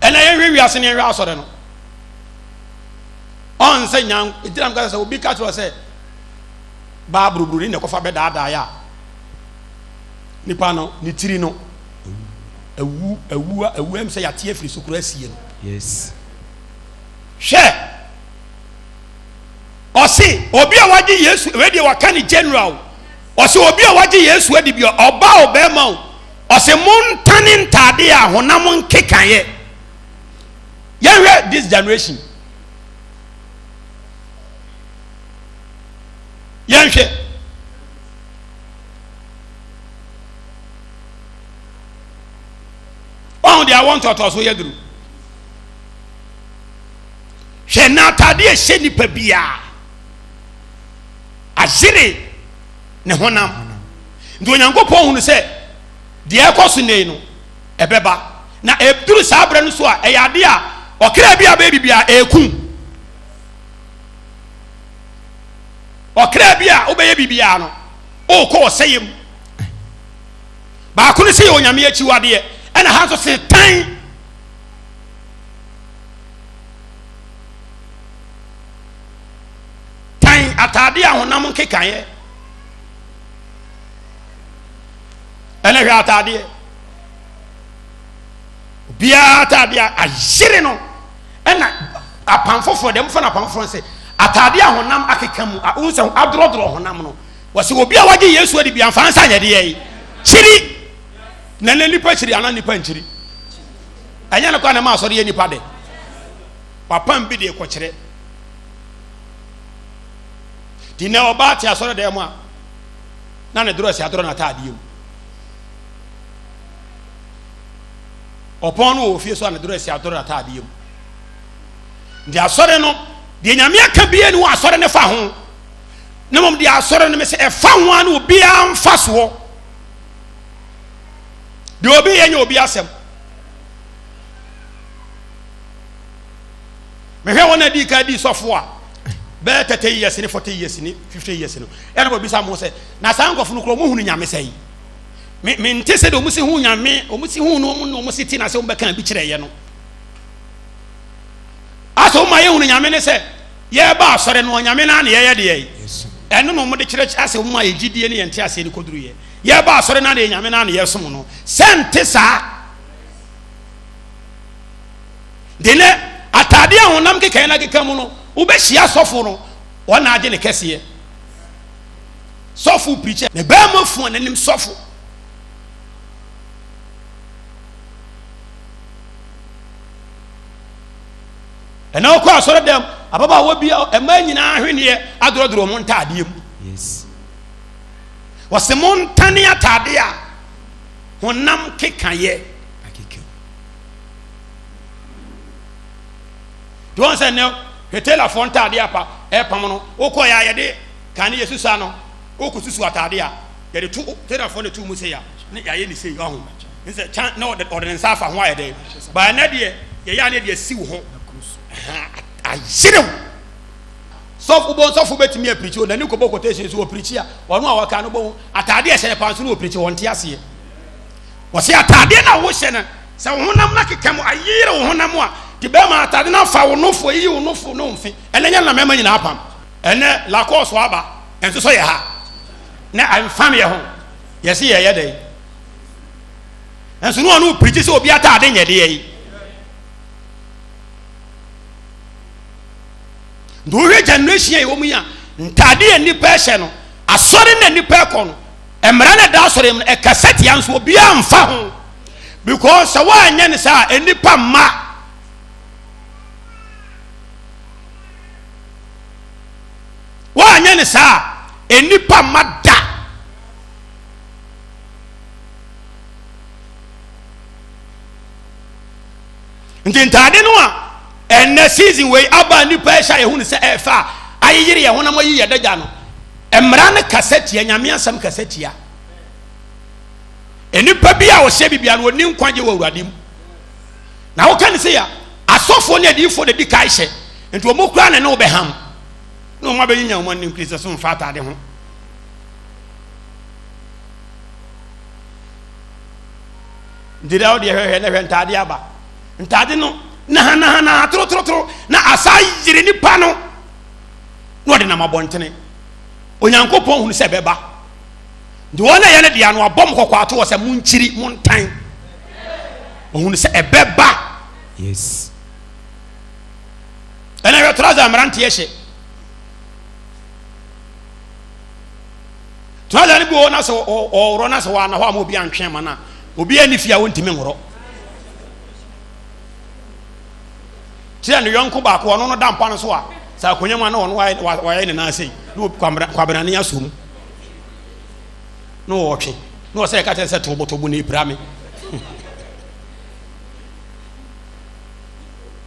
Ɛnna yɛnhwɛ wiase ne yɛnhwɛ asɔre no. Ɔn sɛ nyan gyina mu kasa sɛ obi ka kyerɛ sɛ baa buruburu ne na ɛkɔfa bɛdaadaa yɛ a nipa no ne tiri no awu awu awu ɛm sɛ yɛate afiri so koraa asie no. Yes. Hwɛ ɔse obi a wagye Yesu wei deɛ waka ne general ɔse obi a wagye Yesu adi bi ɔba ɔbɛrima o ɔse montane ntaade a honam nkekaeɛ. Yɛnhwɛ this generation. Yɛnhwɛ. Ɔho deɛ awɔ ntoatoasoɔ yɛ duru. Hwɛ na ataade a ɛhyɛ nipa biara ayere ne honam. Nti Onyankopɔn hunu sɛ deɛ ɛkɔ so nnɛ yi no ɛbɛba. Na ɛduru saa berɛ no so a, ɛyɛ adeɛ a ɔkra bi a bɛyɛ biribi a ɛrekum. Ɔkra bi a wobɛyɛ biribiara no, wokɔ ɔsɛeɛ mu. Baako no sɛ yɛ onyame akyiwadeɛ, ɛna ha nso se tan. Tan ataadeɛ a honam nkekaeɛ. Ɛna hwɛ ataadeɛ. Obiara ataadeɛ a ayere no. Ɛna apam foforɔ deɛ mofa no apam foforɔ sɛ ataadeɛ a honam akeka mu, wohu sɛ adorɔdorɔ honam no. Wɔsɛ obi a wagye Yesu adi bia mfa nsa nyɛ deɛ yi. Kyiri. Na ne nipa kyiri anaa nipa nkyiri. Ɛnyɛ no kwa na ɛma asɔre yɛ nipa de. Wapam bi de kɔkyerɛ. Di na ɔbaa te asɔre dan mu a na ne dorɔ si adorɔ n'ataadeɛ mu. Ɔpɔn no wɔ ofie so a ne dorɔ si adorɔ n'ataadeɛ mu. Nti asɔre no deɛ Nyame aka bie ne wɔ asɔre no fa ho. Na mmom deɛ asɔre no mesɛ ɛfa ho a na obiara mfa soɔ. Deɛ obi yɛ nyɛ obi asɛm. Mehwɛ wɔn a di kan di sɔfo a bɛyɛ 30 years ne 40 years ne 50 years no ɛna wɔbisa mo sɛ na saa nkurɔfo no kura wɔn hunu nyame sɛ yi me mente sɛ de wɔn si hu nyame wɔn si hu no wɔn na wɔn si ti na sɛ wɔn bɛka bi kyerɛ yɛ no asɛ wɔn ma yɛ hunu nyame ne sɛ yɛba asɔre no nyame naa na yɛyɛ deɛ yi ɛno na wɔn de kyerɛ asɛ wɔn ma yɛ gyidie ne yɛn te aseɛ ne koduru yɛ yɛba asɔre naa na yɛ nyame naa na yɛsom no sɛ nte saa De nɛ ataadeɛ a honam kekaeɛ no akeka mu no, wobɛhyia sɔfo no, wɔn na agye ne kɛseɛ. Sɔfo preacher, ne bɛrima fua n'anim sɔfo. Ɛna wokɔ asɔre dɛm, ababaawa bi a ɛmaa nyinaa ahweneɛ adorɔdorɔ wɔn ntaadeɛ mu. Yes. Wɔse mo ntane ataadeɛ a honam kekaeɛ akeka mu. Nti wɔn sɛ nnɛ hwɛ tailafoɔ ntaadeɛ apa ɛpam no wokɔ yɛ a yɛde kane yɛ susa no wokɔ susu ataadeɛ a yɛde to tailafoɔ na to mu sɛ ya ne yɛayɛ ne sei ɔho ne sɛ kyan na ɔde ɔde ne nsa afa ho ayɛ dɛn baa ɛnɛ deɛ yɛyɛ a ne yɛde asi wo ho ayerew sɔfo bɔ nsɔfo bɛtumi apirikyi o n'ani kɔbɔ quotation so ɔpirikyi a ɔno a wɔka no bɔ ho ataadeɛ ɛhyɛ ne paa nso ne ɔpirikyi wɔn te aseɛ Wɔse ataadeɛ no a wohyɛ no, sɛ wo honam no akeka mu, ayeyere wo honam a, te bɛrima ataade no afa wo nofo, ayiyi wo nofo ne wo mfe. Ɛnɛ nyɛ no na mmarima nyinaa apam. Ɛnɛ Lacoste aba, ɛnsosɔ yɛ ha. Na ɛmfam yɛ ho. Yɛse yɛyɛ dɛn? Nso ne ɔno pirikyi sɛ obi ataade nyɛ deɛ yi. Nti wohwɛ generation a ɛwɔ mu yi a, ntaade a nnipa ɛhyɛ no, asɔre na nnipa ɛkɔ no, mmara na ɛda asɔre mu no, ɛkasa tia nso obiara mfa ho. Because sɛ woanyɛ no saa a, nnipa mma. Woanyɛ no saa a, nnipa mma da. Nti ntaade no a ɛnɛ season wei aba nnipa ɛhyɛ a yɛhu no sɛ ɛfɛ a ayeyere yɛn honam ayi yɛ dagya no, mmara no kasa tia, Nyame asɛm kasa tia. Nnipa bi a ɔhyɛ bibia no ɔni nkwagye wɔ Awurade mu. Na woka ne sɛ ya asɔfoɔ ne adiyifoɔ na di kae hyɛ nti wɔn koraa na ne wo bɛham na wɔn abɛnyinya wɔn anim Kristo so mfa atade ho. Nti dɛ wodeɛ hwɛhwɛ na hwɛ ntaade aba ntaade no nahanahana torotorotoro na asa yere nipa no na ɔde nam abɔntene. Onyankopɔn hunu sɛ ɛbɛba nti wɔn a ɛyɛ ne dea no abɔ mo kɔkɔ ato wɔ sɛ monkyiri montan. Ohunu sɛ ɛbɛba. Yes. Ɛna hwɛ trouser mmeranteɛ hyɛ. Trouser no bi wɔ hɔ na sɛ ɔworɔ na sɛ wɔana hɔ ama obi antwe ama no a, obi ani fie a wontumi nworɔ. Kyerɛ ne yɔnko baako ɔno no da mpa no so a sɛ akonnwa mu a na ɔno wayɛ ne nan sei na kwabrane asɔ mu na ɔretwe na ɔsɛ ɛka kyerɛ sɛ tobotobo na epira me.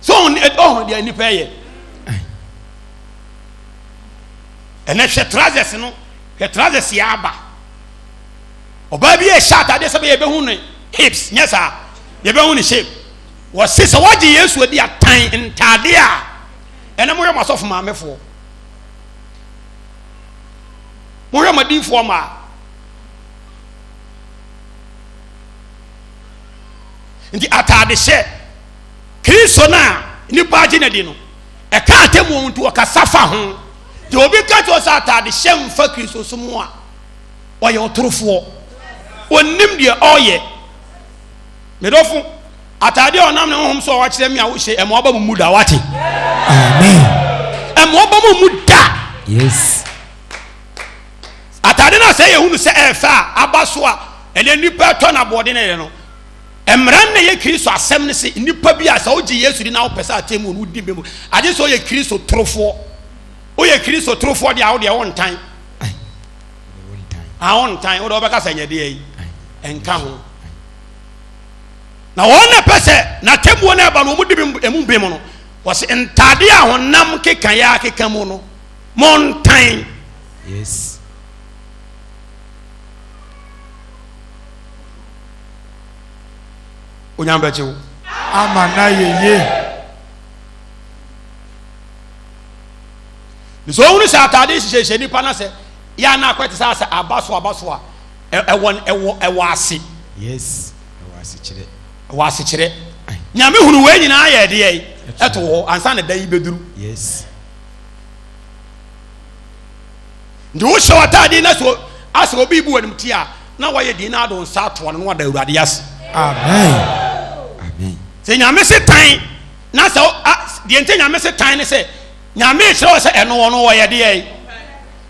So ɔho deɛ nnipa yɛ. Ɛnɛ hwɛ trousers no, hwɛ trousers yɛ aba. Ɔbaa bi ɛhyɛ ataadeɛ sɛ bɛyɛ bɛhu ne hips, nyɛ saa, yɛbɛhu ne shape. Wɔse sɛ wɔgye Yesu adi atan ntaadeɛ a, ɛnɛ mohwɛ mo asɔfo maamefoɔ, mohwɛ mo adiifoɔ mmaa. Nti ataade hyɛ Kristo no a nnipa agye no adi no, ɛka atemmuo nti wɔkasa fa ho. Nti obi ka kyerɛ sɛ ataade hyɛ mfa Kristo som a, ɔyɛ ɔtorofoɔ. Ɔnnim deɛ ɔreyɛ. Me dɔfo, ataade a ɔnam ne honhom so a wakyerɛ me a wohyɛ ɛma ɔba mu mu da wate. Amen. Ɛma ɔba mu mu da. Yes. Ataade no a sɛ yɛhunu sɛ ɛɛfɛ a aba so a ɛnɛ nnipa ɛtɔ no aboɔden ɛyɛ no mmara no na ɛyɛ Kristo asɛm no se nnipa bi a sɛ wogye Yesu di na wopɛ sɛ atemmu no wodi bɛ mu agye sɛ woyɛ Kristo torofoɔ. Woyɛ Kristo torofoɔ deɛ a wo deɛ wontan. A wontan wo deɛ wobɛka sɛ nyɛ deɛ yi ɛnka ho. Na wɔn na ɛpɛ sɛ n'atemmuo no ɛba no wɔn di emu bem no wɔsi ntadeɛ a honam keka yɛ akeka mu no montan. Yes. Onyame bɛgye wo. Ama na yeye. Sɛ ohunu sɛ ataade hyehyɛhyɛ nipa na sɛ yɛ ana akɔ te sɛ asɛ aba so aba so a ɛwɔ ɛwɔ ɛwɔ ase. Yes. Ɛwɔ asekyerɛ. Ɛwɔ asekyerɛ. Nyame hunu wei nyinaa yɛ ɛdeɛ yi ɛto hɔ ansa na da yi bɛduru. Yes. Nti wohyɛ w'ataade na sɛ asɛ obi bu w'anim ti a na wayɛ din na ado nsa atoa no na wada Awurade ase. Amen. Amen. Sɛ Nyame se tan na sɛ deɛ nti Nyame se tan ne sɛ Nyame kyerɛ wɔ sɛ ɛno ɔno wɔyɛ deɛ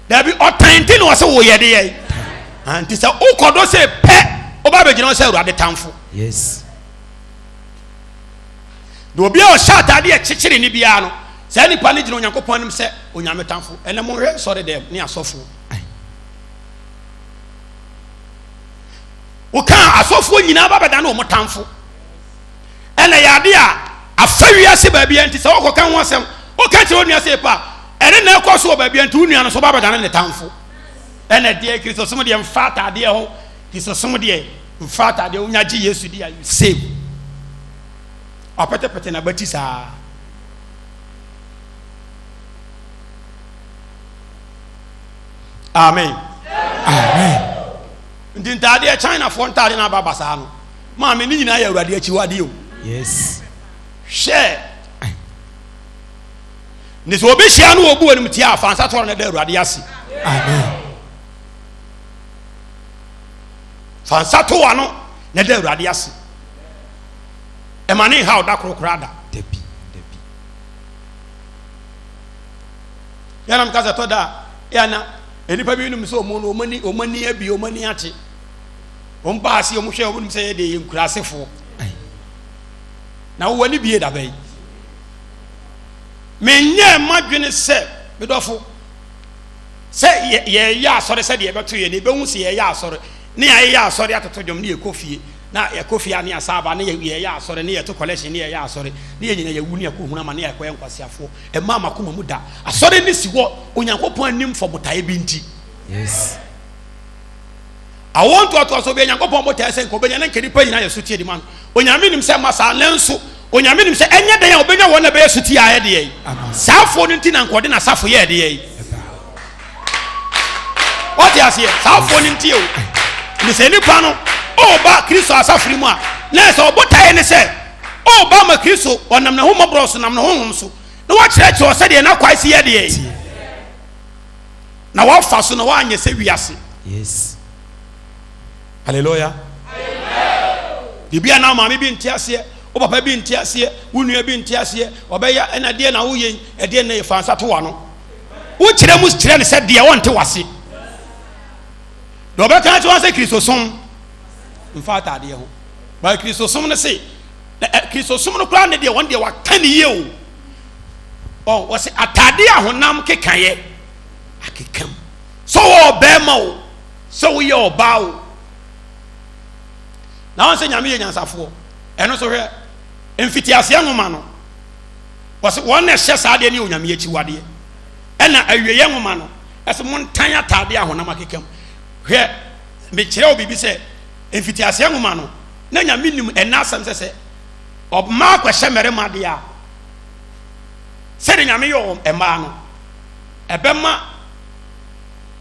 dabi ɔtan nti na ɔsɛ wɔyɛ deɛ nti sɛ wokɔdɔ sɛ pɛ woba bɛgyina hɔ sɛ Awurade tamfo. Yes. Na obi a ɔhyɛ ataade a ɛkyekyere ne biara no, saa nipa no gyina Onyankopɔn anim sɛ Onyame tamfo. Ɛnɛ monhwɛ nsɔre dɛm ne asɔfoɔ. Wokaa asɔfoɔ nyinaa ba bɛda ne wɔn tamfo. Ɛnɛ yɛ ade a afa wiase baabi nti sɛ wokɔka ho asɛm, woka kyerɛ onua sɛ pa ɛne na ɛkɔ so wɔ baabi nti wo nua no so ba bɛda ne ne tamfo. Ɛnɛ deɛ Kristosom deɛ mfa ataadeɛ ho, Kristosom deɛ mfa ataadeɛ wonya gye Yesu di a you save. Ɔpɛtɛpɛtɛ n'abati saa. Amen. Amen. Nti ntaadeɛ Chinafoɔ ntaadeɛ na aba saa no. Maame ne nyinaa yɛ Awurade akyiwadeɛ o. Yes. Hwɛ. Ne sɛ obi hyia no wɔ bu anim tia afa nsa tɔrɔ na da Awurade ase. Amen. Fa nsa to w'ano. Na da Awurade ase. Ɛma ne nhaw da koro koraa da. Dabi, dabi. Yɛnam ka sɛ tɔ da a, yɛ na nnipa bi nom sɛ wɔn no wɔn ani wɔn ani abi wɔn ani ate. Wɔn ba ase wɔn hwɛ wɔn nim sɛ yɛ deɛ yɛ nkurasefoɔ. Na wɔn ani bie daba yi. Menyɛ mmadwene sɛ medɔfo sɛ yɛyɛ asɔre sɛ deɛ ɛbɛto yɛ na ebehu sɛ yɛyɛ asɔre ne yɛayɛ asɔre atoto dwom ne yɛkɔ fie na yɛkɔ fie a ne yɛasa aba ne yɛyɛ asɔre ne yɛto collection ne yɛyɛ asɔre ne yɛ nyina yɛwu ne yɛkɔ hunu ama ne yɛkɔyɛ nkwaseafoɔ. Ɛmaa m'akoma mu da. Asɔre no si hɔ Onyankopɔn anim fɔ botaeɛ bi nti. Yes. Awoɔ ntoatoasoɔ bi Onyankopɔn botaeɛ sɛ nka ɔbɛnya na nka nnipa nyinaa yɛ sotie de ma no. Onyame nim sɛ mma saa nanso Onyame nim sɛ ɛnyɛ dɛn a ɔbɛnya wɔn na ɛbɛyɛ sotie ayɛ deɛ yi. Saa afoɔ no nti na nka ɔde n'asafo yɛɛ deɛ yi. Wɔte aseɛ saa afoɔ no nti o. Ne sɛ nipa no ɔreba Kristo asafo no mu a na sɛ ɔbotaeɛ ne sɛ ɔreba ma Kristo ɔnam n'ahummɔborɔ so nam ne honhom so na wakyerɛkyerɛ wɔ sɛdeɛ n'akwae si yɛ deɛ yi na wafa so na wanyɛ sɛ wiase. Yes. Hallelujah. Biribi a na maame bi nte aseɛ, wo papa bi nte aseɛ, wo nua bi nte aseɛ, ɔbɛyɛ ɛna deɛ na woyɛ yi, ɛdeɛ na yɛfa nsa to w'ano. Wokyerɛ mu kyerɛ no sɛ deɛ ɔnte w'ase. Deɛ ɔbɛka akyerɛ wɔn sɛ Kristosom mfa ataadeɛ ho. Ba Kristosom no se, Kristosom no koraa ne deɛ wɔn deɛ waka ne yie o. Ɔ wɔse ataadeɛ a honam kekaeɛ akekam. Sɛ ɔwɔ ɔbɛrima o, sɛ woyɛ ɔbaa o. Na wɔn sɛ Nyame yɛ nyansafoɔ. Ɛno nso hwɛ mfitiaseɛ nwoma no. Wɔse wɔn na ɛhyɛ saa adeɛ no yɛ Onyame akyiwadeɛ. Ɛna awieɛ nwoma no ɛsɛ montan ataadeɛ a honam akekam. Hwɛ mekyerɛ wo biribi sɛ mfitiaseɛ nwoma no na Nyame nim ɛna asɛm sɛ sɛ ɔmaa kɔhyɛ mmarima deɛ a sɛdeɛ Nyame yɛ mmaa no ɛbɛma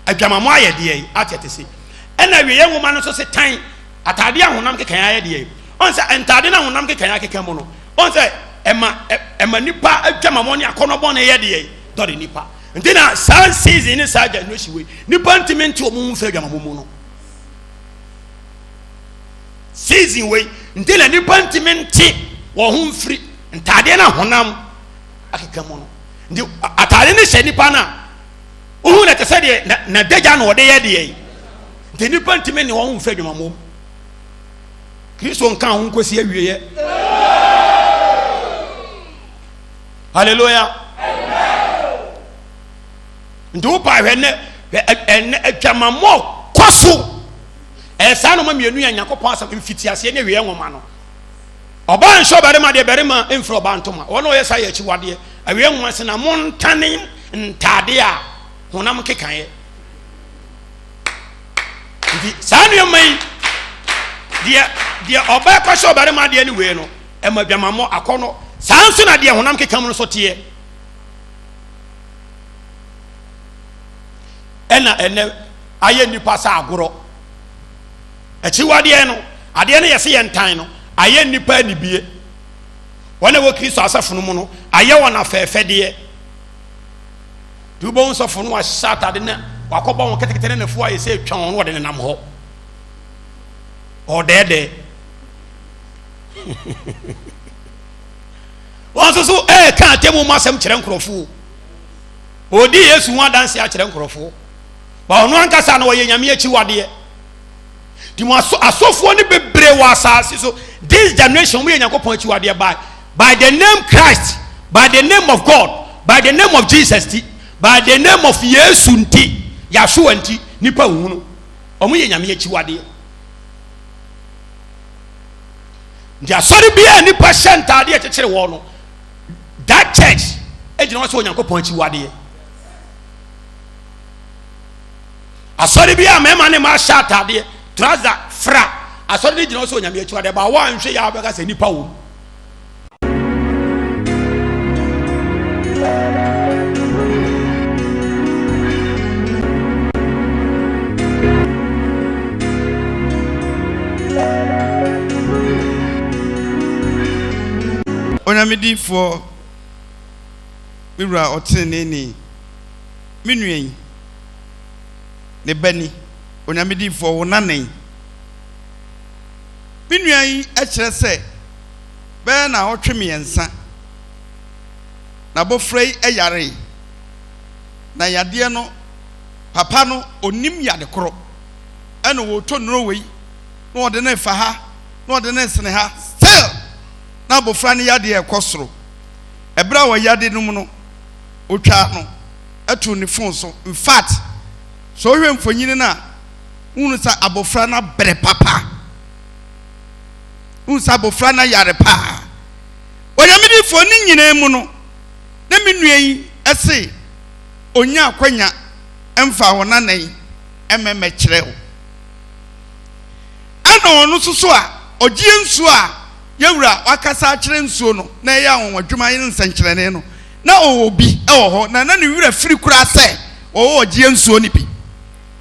adwamammɔ ayɛ deɛ ate te se ɛna awieɛ nwoma no nso se tan ataadeɛ a honam keka ayɛ deɛ ɔn sɛ ntaade no a honam keka akeka mu no ɔn sɛ ɛma ɛma nipa adwamammɔ ne akɔnɔ bɔne yɛ deɛ dɔre nipa nti na saa season ne saa generation wei nipa ntumi nte wɔn ho mfiri adwamammɔ mu no season wei nti na nipa ntumi nte wɔn ho mfiri ntaadeɛ no a honam akeka mu no nti ataadeɛ no hyɛ nipa no a wohu na te sɛ deɛ n'adagya na ɔde yɛ deɛ yi nti nipa ntumi ne wɔn ho mfiri adwamammɔ mu Kristo nka ho nkosi awieɛ. Hallelujah. Nti wo pa hwɛ nɛ ɛnɛ adwamammɔ kɔ so. Ɛyɛ saa noma mmienu yɛ Nyankopɔn asɛm mfitiaseɛ ne awieɛ nwoma no. Ɔbaa nhyɛ ɔbarima deɛ barima mfiri ɔbaa ntoma. Wɔn a wɔyɛ saa yɛ akyiwadeɛ. Awieɛ nwoma sɛ na montane ntadeɛ a honam kekaeɛ. Nti saa nneɛma yi deɛ deɛ ɔbaa kɔhyɛ ɔbarima adeɛ ne wei no ɛma adwamammɔ akɔnɔ. Saa nso na deɛ honam keka mu no so teɛ. Ɛna ɛnɛ ayɛ nnipa sɛ agorɔ. Akyiwadeɛ no adeɛ no yɛse yɛn tan no ayɛ nnipa anibie. Wɔn a ɛwɔ Kristo asafo no mu no ayɛ wɔn afɛɛfɛdeɛ. Nti wobɛhu sɔfo no wahyɛ atade na wakɔbɔ ho ketekete ne nafo ayɛ sɛ atwa wɔn wɔde nenam hɔ. Ɔdɛɛdɛɛ. Wɔn nso so ɛreka atemmu mu asɛm kyerɛ nkurɔfoɔ. Ɔredi Yesu ho adanse akyerɛ nkurɔfoɔ. Ba ɔno ankasa no ɔyɛ Nyame akyiwadeɛ. Nti mo asɔfoɔ no bebree wɔ asase so. This generation wɔn yɛ Nyankopɔn akyiwadeɛ by by the name Christ, by the name of God, by the name of Jesus ti, by the name of Yesu nti, Yahshua nti, nipa nhunu. Wɔn yɛ Nyame akyiwadeɛ. Nti asɔre biara nipa hyɛ ntaadeɛ kyekyere wɔn no, that church egyina hɔ sɛ Onyankopɔn akyiwadeɛ. Asɔre bi a mmarima ne mmaa hyɛ ataadeɛ, trouser, fra. Asɔre no gyina hɔ sɛ Onyame akyiwadeɛ, ba wɔanhwɛ yɛ a wobɛka sɛ nnipa wɔ mu. Onyame difoɔ, me wura ɔteneneeni, me nua yi, ne ba ni, Onyame difoɔ, wo nana yi. Me nua yi kyerɛ sɛ bɛyɛ naawɔtwe mmiɛnsa n'abɔfra yi yaree, na yadeɛ no papa no ɔnnim yade korɔ, ɛna ɔretɔ nnuro wei na ɔde no refa ha na ɔde no resene ha, still na abɔfra no yadeɛ rekɔ soro. Ɛberɛ a ɔyade no mu no, ɔtwaa no too ne phone so. In fact, sɛ wohwɛ mfonini no a, wohunu sɛ abɔfra no abrɛ papa. Wohunu sɛ abɔfra no ayare paa. Onyame difoɔ ne nyinaa mu no, na me nua yi se ɔnya akwanya mfa wɔn anan mmɛmɛkyerɛ wo. Ɛna ɔno nso so a ɔgyeɛ nsuo a yɛwura wakasa akyerɛ nsuo no na ɛyɛ anwanwadwuma ne nsɛnkyerɛnne no, na ɔwɔ bi wɔ hɔ, na na ne werɛ firi koraa sɛ ɔwɔ ɔgyeɛ nsuo no bi.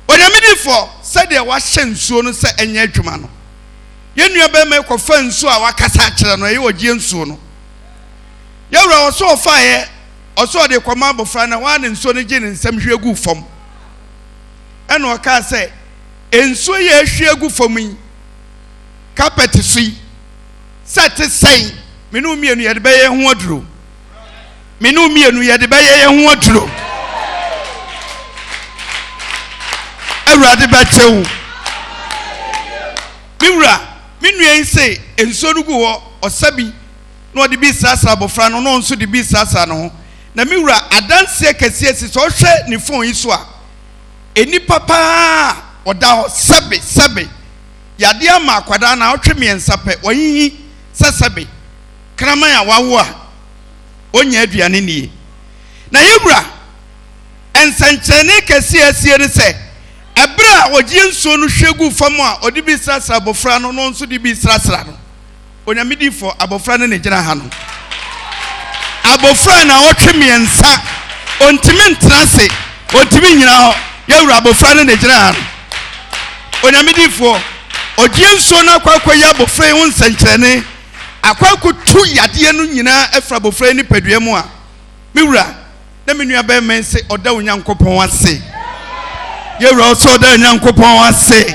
Onyame difoɔ, sɛdeɛ wahyɛ nsuo no sɛ ɛnyɛ adwuma no, yɛn nua barima yi kɔfaa nsuo a wakasa akyerɛ no, ɛyɛ ɔgyeɛ nsuo no. Yɛwura ɔsɛ ɔfaeɛ, ɔsɛ ɔde kɔma abɔfra no, ɛhɔ ara na nsuo no gye ne nsam hwie guu fam. Ɛna ɔkaa sɛ, nsuo yi a ahwie agu fam yi, kapɛt so yi, sɛ ɛte sɛn, me ne wo mmienu yɛde bɛyɛ ho aduro. Me ne wo mmienu yɛde bɛyɛ yɛn ho aduro. Awurade bɛkyɛ wo. Me wura, me nua yi se nsuo no gu hɔ, ɔsa bi na ɔde bi srasra abɔfra no na ɔno nso de bi srasra ne ho. Na me wura, adanseɛ kɛseɛ si sɛ ɔhwɛ ne fon yi so a, nnipa paa ɔda hɔ sɛbe sɛbe yadeɛ ama akwadaa naawɔtwe mmiɛnsa pɛ, wahihi sɛ sɛbe kraman a wawo a ɔnnya aduane nnie. Na yɛn Wura, nsɛnkyerɛnne kɛseɛ a asie ne sɛ, ɛberɛ a ɔgyeɛ nsuo no hwie guu fam a ɔde bi srasra abɔfra no na ɔno nso de bi srasra no, Onyame difoɔ, abɔfra no na ɛgyina ha no. Abɔfra naawɔtwe mmiɛnsa, ɔntumi ntena ase, ɔntumi nnyina hɔ. Yɛn Wura, abɔfra no na ɛgyina ha no. Onyame difoɔ, ɔgyeɛ nsuo no akɔ akɔyi abɔfra yi ho nsɛnkyerɛnne. Akɔ akɔtu yadeɛ no nyinaa afiri abɔfra yi nipadua mu a, me wura, na me nua barima yi se ɔda Onyankopɔn ase. Yɛ wura ɔsɛ ɔda Onyankopɔn ase.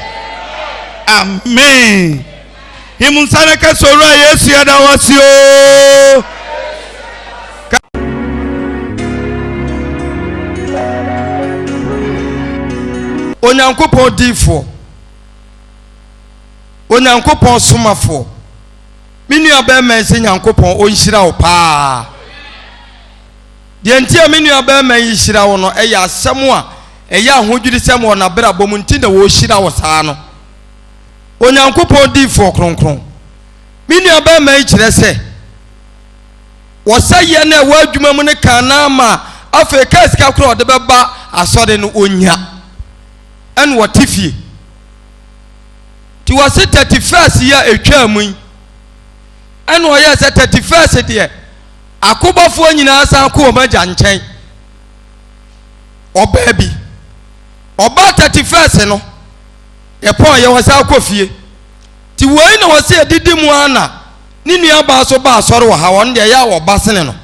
Amen. Him nsa no ka sɛ owura Yesu yɛda wo ase o. Onyankopɔn difoɔ. Onyankopɔn somafoɔ, me nua bɛrima yi sɛ Nyankopɔn ɔnhyira wo paa. Deɛ nti a me nua bɛrima yi hyira wo no ɛyɛ asɛm a ɛyɛ ahodwirisɛm wɔ n'abrabɔ mu nti na wɔhyira wo saa no. Onyankopɔn diifoɔ kronkron, me nua bɛrima yi kyerɛ sɛ wɔsɛ yɛ no ɛwɔ adwuma mu no kan na ama afei kaa sika koraa ɔde bɛba asɔre no ɔnya ɛna ɔte fie. Nti wɔse 31st yi a ɛtwaa mu yi ɛna ɔyɛɛ sɛ 31st deɛ akobɔfoɔ nyinaa san kɔ wɔn agya nkyɛn. Ɔbaa bi ɔbaa 31st no yɛpɔn yɛ wɔsan kɔ fie. Nti wei na wɔse ɛdidi mu ara na ne nuabaa so ba asɔre wɔ ha wɔn deɛ ɛyɛ a wɔba sene no.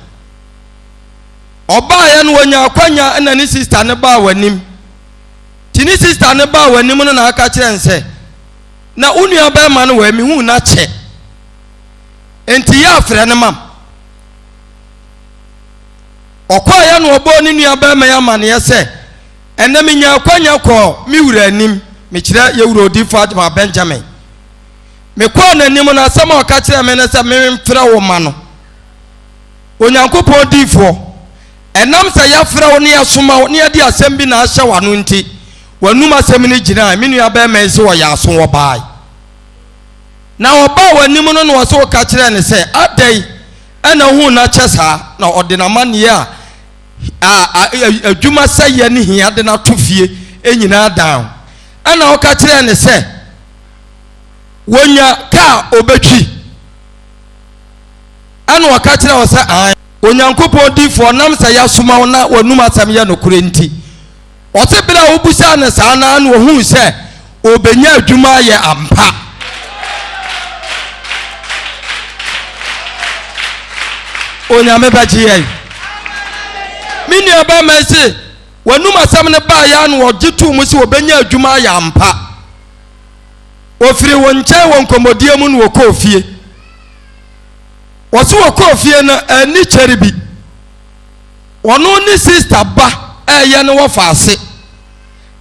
Ɔbaeɛ no wɔnya akwanya na ne sista no baa w'anim. Nti ne sista no baa w'anim no na aka kyerɛ no sɛ, Na wo nua bɛrima no wɔ mehuu no akyɛ. Nti yɛ afrɛ no mam. Ɔkɔeɛ na ɔbɔɔ ne nua bɛrima yi amaneɛ sɛ, Ɛnɛ menya akwanya kɔɔ me wura anim, mekyerɛ yɛ wura odiyifoɔ Agyemang Benjamin. Mekɔɔ n'anim no asɛm a ɔka kyerɛɛ me ne sɛ memfrɛ wo ma no. Onyankopɔn diyifoɔ. Ɛnam sɛ yɛafrɛ wo na yɛasoma wo na yɛde asɛm bi na ahyɛ w'ano nti, w'anom asɛm no gyinae. Me nuabarima yi se ɔyɛ aso, ɔbae. Na ɔbaa w'anim no na ɔse woka kyerɛɛ no sɛ, Adɛn na wohuu no akyɛ saa? Na ɔde n'amanneɛ a adwuma sɛeɛ ne hia de no ato fie nyinaa dan wo. Ɛna woka kyerɛɛ no sɛ, Wɔnya kaa ɔbɛtwi. Ɛna ɔka kyerɛɛ wo sɛ, Aane. Onyankopɔn difoɔ, nam sɛ yɛasoma wo na w'anum asɛm yɛ nokorɛ nti. Ɔse berɛ a wobusaa no saa no ara na ɔhuu sɛ ɔrebɛnya adwuma ayɛ ampa. Onyame bɛgye yɛn. Me nua bɛrima yi se w'anum asɛm no baeɛ ara na ɔgye too mu sɛ ɔbɛnya adwuma ayɛ ampa. Ɔfiri wo nkyɛn wɔ nkɔmmɔdie mu na ɔkɔɔ fie. Wɔse wɔkɔɔ fie no anni kyɛre bi. Ɔno ne sista ba ɛyɛ ne wɔfa ase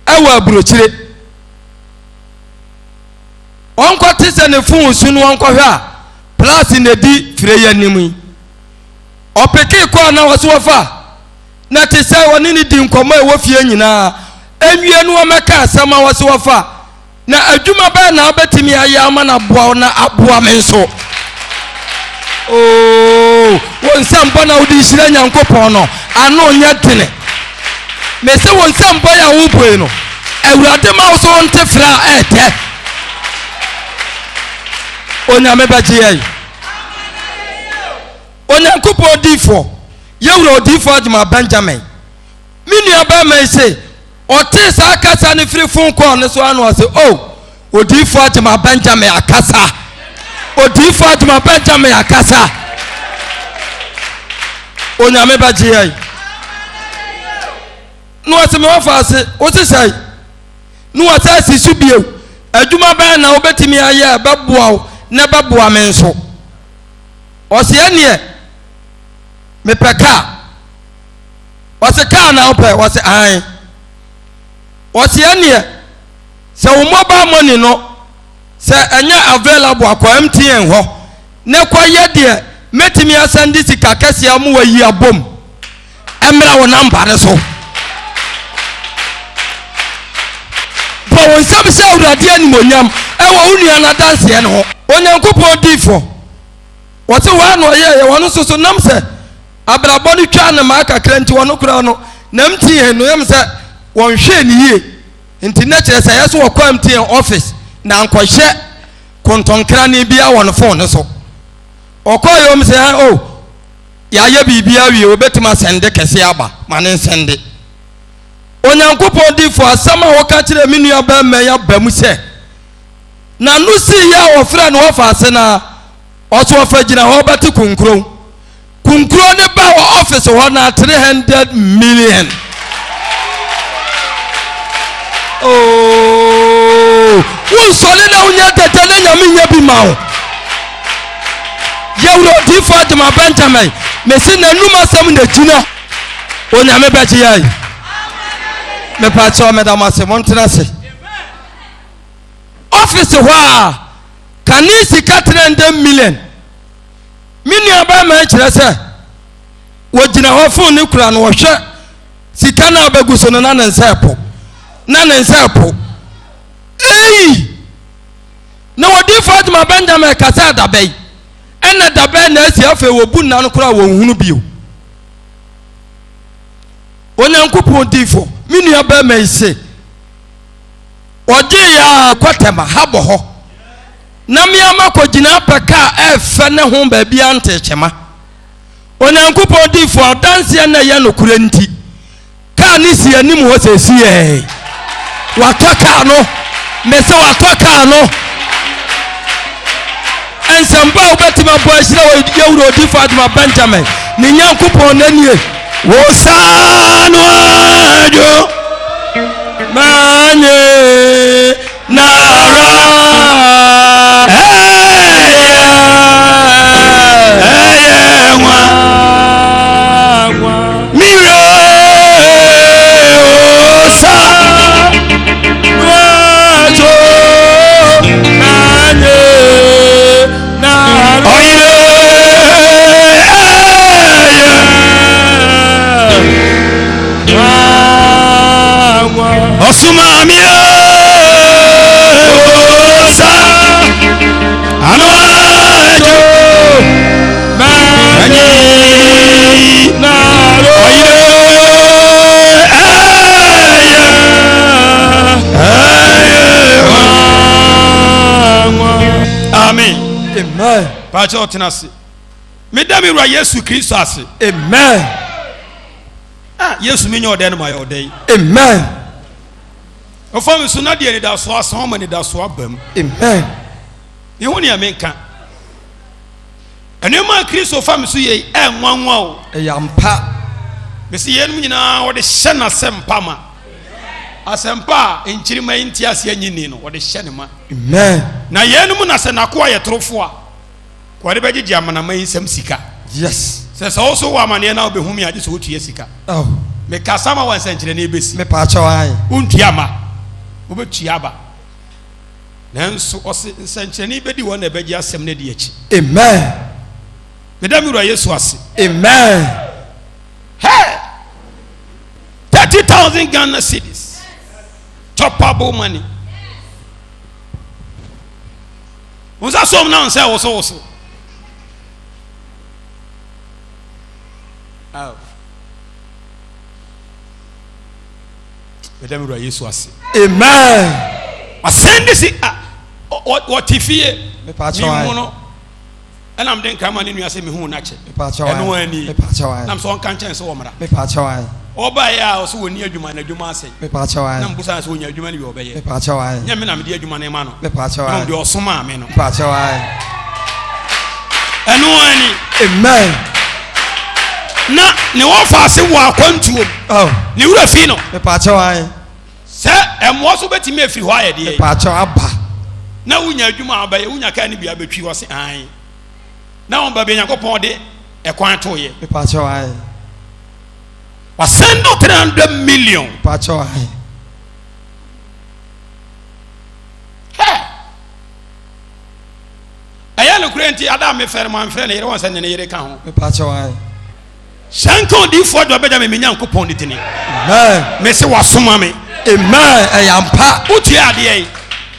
ɛwɔ aburokyire. Ɔnkɔte sɛ ne fon su no ɔnkɔhwɛ a plus na ɛdi fire yi anim yi. Ɔpekee kɔɔ na ɔse wɔfa na te sɛ ɔne ne di nkɔmmɔ a ɛwɔ fie nyinaa. Ɛnwie no ɔmɛka asɛm a ɔse wɔfa. Na adwuma bɛn na wobɛtumi ayɛ ama no aboa wo na aboa me nso? Oo, wo nsɛmbɔ na wode hyira Nyankopɔn no, ano nyɛ dene. Mese wo nsɛmbɔ yɛ a wobue no, Awurade ma wo so wo nte frɛ a ɛɛdɛ. Onyame bɛgye yɛn. Onyankopɔn diifoɔ, yɛwura odiifoɔ Agyemang Benjamin, me nua bɛrima yi se, Ɔtee saa kasa no firi fon kɔɔl no so ara na ɔse, Oh, Odiyifoɔ Agyemang Benjamin akasa! Odiyifoɔ Agyemang Benjamin akasa! Onyame bɛgye yɛn. Na ɔse, me wɔfa ase, wo se sɛe? Na wɔsan si so bio, adwuma bɛn na wobɛtumi ayɛ a ɛbɛboa wo na ɛbɛboa me nso? Ɔse, ɛneɛ, mepɛ kaa. Ɔse kaa na wopɛ? Ɔse ae. Ɔse ɛneɛ sɛ wo mobile money no sɛ ɛnyɛ available a kɔ MTN hɔ ne kɔ yɛ deɛ mɛtumi asɛnde sika kɛseɛ ama wayi abom ɛmmra wo namba no so. Bɔ wo nsam hyɛ Awurade animuonyam ɛwɔ wo nua no adanseɛ no ho. Onyankopɔn difoɔ, wɔse waa na ɔyɛɛyɛ, wɔn nso so nam sɛ Abrabɔ no twaa no mmaa kakra nti ɔno koraa no na MTN no yam sɛ wɔnhwɛɛ no yie nti na kyerɛ sɛ ɛyɛ sɛ wɔkɔ MTN office na ankɔhyɛ kontonkrane biara wɔ ne phone no so. Ɔkɔɔ yɛ wɔn sɛ o oh, yɛayɛ biribi awie wɔbɛtumi asɛnde kɛseɛ aba ma ne nsɛnde. Onyankopɔn difo asɛm a wɔka kyerɛ me nua bɛrima yi aba mu sɛ n'ano sii yɛ a wɔfrɛ no wɔfa ase na ɔso ɔfa gyina hɔ bɛte kunkron. Kunkuro ne ba wɔ office hɔ na 300 million. Oh, wonsɔre na wonya dɛdɛ na nyame nya bi ma wo. Yɛwura odiifo Agyema Benjamin, mesi n'anum asɛm na gyina. Onyame bɛgye yɛn. Mepa kyɛw meda mo ase, montena ase. Office hɔ a, kane sika 300 million. Me nuabarima yi kyerɛ sɛ wɔgyina hɔ fon no kura no wɔhwɛ sika no a bɛgu so no na ne nsa ɛpo na ne nsa ɛpo ei na wɔdi Fatima Benjamin kasa dabɛn ɛna dabɛn na asi afei wɔbu nna no koraa wɔnhunu bio Onyankopɔn difo me nuabarima yi se ɔgye yɛ a kɔtɛma ha bɔ hɔ Na me ara makɔgyina apɛ kaa a ɛfɛ ne ho baabiara ntee kyema. Onyankopɔn difoɔ adanseɛ na ɛyɛ nokorɛ nti, kaa no si anim hɔ seesei. Watɔ kaa no. Mese watɔ kaa no. Nsɛmpa a wobɛtumi abɔ ahyira wɔ yɛwura odifoɔ Adwuma Benjamin ne Nyankopɔn n'anie. Wo saa no adwo. Manye. Nara ɛyɛ nwa mire osa nuajo nanye nara ɔyere ɛyɛ Ɔsomaa me osa ano adwo manyi ɔyere ɛyɛ ɛyɛ Amen. Amen. Paakyɛ ɔtena ase. Meda me wura Yesu Kristo ase. Amen. Ah, Yesu mi nyɛ ɔdɛ no ma yɛ ɔdɛ yi. Amen. Ɔfa mi so na deɛ anidasoɔ asan ɔma anidasoɔ aba mu. Amen. Ihu nea menka. Nneɛma a Kristo fa mi so yɛ ɛnwanwa o. Ɛyɛ ampa. Mesi yɛn nyinaa wɔde hyɛ n'asɛmpa ma. Asɛmpa a nkyirimma yi nte aseɛ nnye nni no, wɔde hyɛ ne ma. Amen. Na yeinom na sɛ n'akoa yɛ torofoɔ a, wɔde bɛgyegye amanaman yi nsam sika. Yes. Sɛ sɛ wo so wɔ amaneɛ na wobɛhu me a, gye sɛ wotua sika. Oh. Mekasa ma wɔ nsɛnkyerɛnne bɛsi. Mepaakyɛw ae. Wontua ma, wobɛtua aba. Nanso ɔse nsɛnkyerɛnne bɛdi wɔn na ɛbɛgye asɛm no adi akyi. Amen. Meda me wura Yesu ase. Amen. Hey! 30,000 Ghana cedis. Choppable money. Wo nsa som na nsa wosowoso. Oh. Meda me wura Yesu ase. Amen. Asɛn de si wɔte fie. Me mu no. Ɛna mede nkra ma ne nua sɛ mehuu no akyɛ. Ɛno ara nie. Nam sɛ ɔnka nkyɛn sɛ ɔmmra. Ɔbaeɛ a ɔsɛ ɔnni adwuma na adwuma asɛe. Na mbusa no sɛ ɔnya adwuma no bi ɔbɛyɛ. Nyɛ me na mede adwuma no ma no. Na mmom deɛ ɔsomaa me no. Ɛno ara ni. Amen. Na ne wɔfa ase wɔ akwantuo mu. Oh. Ne wura fi no. Sɛ ɛmmoa so bɛtumi afiri hɔ ayɛ deɛ. Mepaakyɛw aba. Na wonya adwuma a wobɛyɛ, wonya kaa no bi abɛtwi hɔ se ae. Na wɔn baabi Nyankopɔn de ɛkwan to yɛ. Mepaakyɛw ae. Wasɛn no 300 million. Mepaakyɛw ae. Hɛ! Ɛyɛ nokorɛ nti ada a mefrɛ no mamfrɛ ne yere wɔn sɛ ne ne yere ka ho. Mepaakyɛw ae. Hyɛ nka odiyifoɔ deɛ ɔbɛgya me me Nyankopɔn ne dini. Amen. Mese wasoma me. Amen. Ɛyɛ ampa. Wotua adeɛ yi,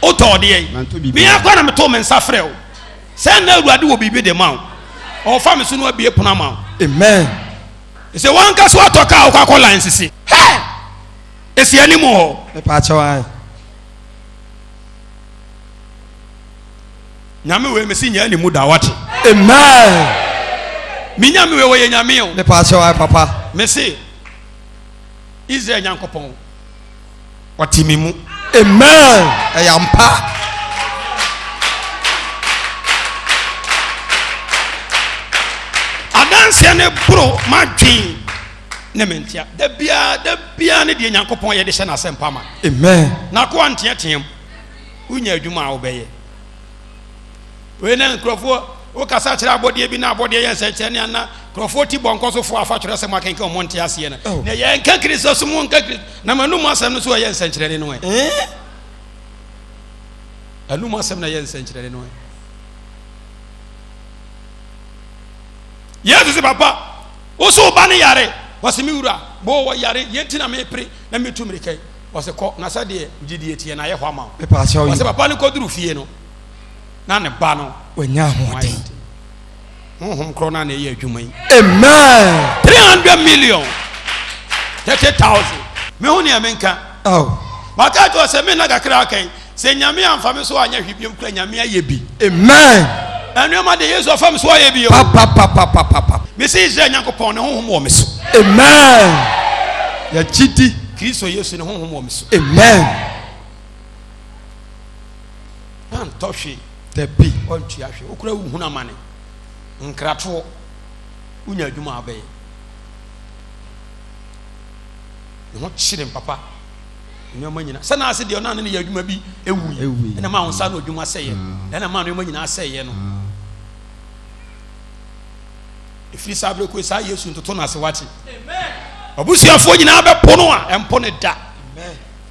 wotɔ adeɛ yi. Manto biribiara. Me akora na metoo me nsa frɛ wo. Sɛ na Awurade wɔ biribi de ma wo. Ɔfa me so no abie pono ama wo. Amen. Sɛ wanka so atɔ kaa wokɔ akɔ line sisi. Hɛ! Esi anim hɔ. Mepaakyɛw ae. Nyame wei mesi nyaa ne mu da wate. Amen. Me nyame wei wɔyɛ nyame o. Mepa akyɛw ay papa. Mese Israel Nyankopɔn ɔte me mu. Amen. Ɛyɛ ampa. Adanseɛ ne boro m'adwen ne me ntea. Da biara da biara ne deɛ Nyankopɔn yɛ de hyɛ n'asɛmpa ma. Amen. N'akoa nteateam. Wonya adwuma a wobɛyɛ. Wei na nkurɔfoɔ wokasa kyerɛ abɔdeɛ bi na abɔdeɛ yɛ nsɛnkyerɛnne ana nkurɔfoɔ ti bɔ nkɔsofoɔ afa twerɛ sɛ mo akenkan wɔn nte aseɛ no oh. Na yɛnka Kristo so mo nka Kristo na manum asɛm no so ɛyɛ nsɛnkyerɛnne no ɛ eh? Anum asɛm na ɛyɛ nsɛnkyerɛnne no ɛ Yesu sɛ papa wo so wo ba no yare wɔse me wura bɔ wɔ yare yɛn ti na mepere na metu mmirika yi Ɔse kɔ na sɛdeɛ wo gyidie teɛ no ayɛ hɔ ama wo. Ɔse papa no kɔduru fie no na ne ba no wanya ahoɔden. Honhom korɔ no a na ɛyɛ adwuma yi. Amen. 300 million 30,000. Me ho nea menka. Oh. Maka kyerɛ sɛ me nna kakra aka yi sɛ Nyame amfa me so anyɛ hwee biom kura Nyame ayɛ bi. Amen. Nneɛma de Yesu afa me so ayɛ bi o. Papapapapapa. Mese Israel Nyankopɔn ne honhom wɔ me so. Amen. Yɛgye di. Kristo Yesu ne honhom wɔ me so. Amen. Wantɔ hwee. Dabi. Wantua hwee. Wokura wohunu amane. Nkratoɔ. Wonya adwuma a wobɛyɛ. Ne ho kyere papa. Nneɛma nyinaa. Sɛ na ase deɛ ɔno ne ne yɛ adwuma bi ewui. Ɛna ma wo nsa no adwuma sɛeɛ. Ɛna ma nneɛma nyinaa sɛeɛ no. Ɛfiri saa berɛ kɔi saa Yesu ntoto no ase wate. Abusuafoɔ nyinaa bɛpo no a ɛmpo ne da.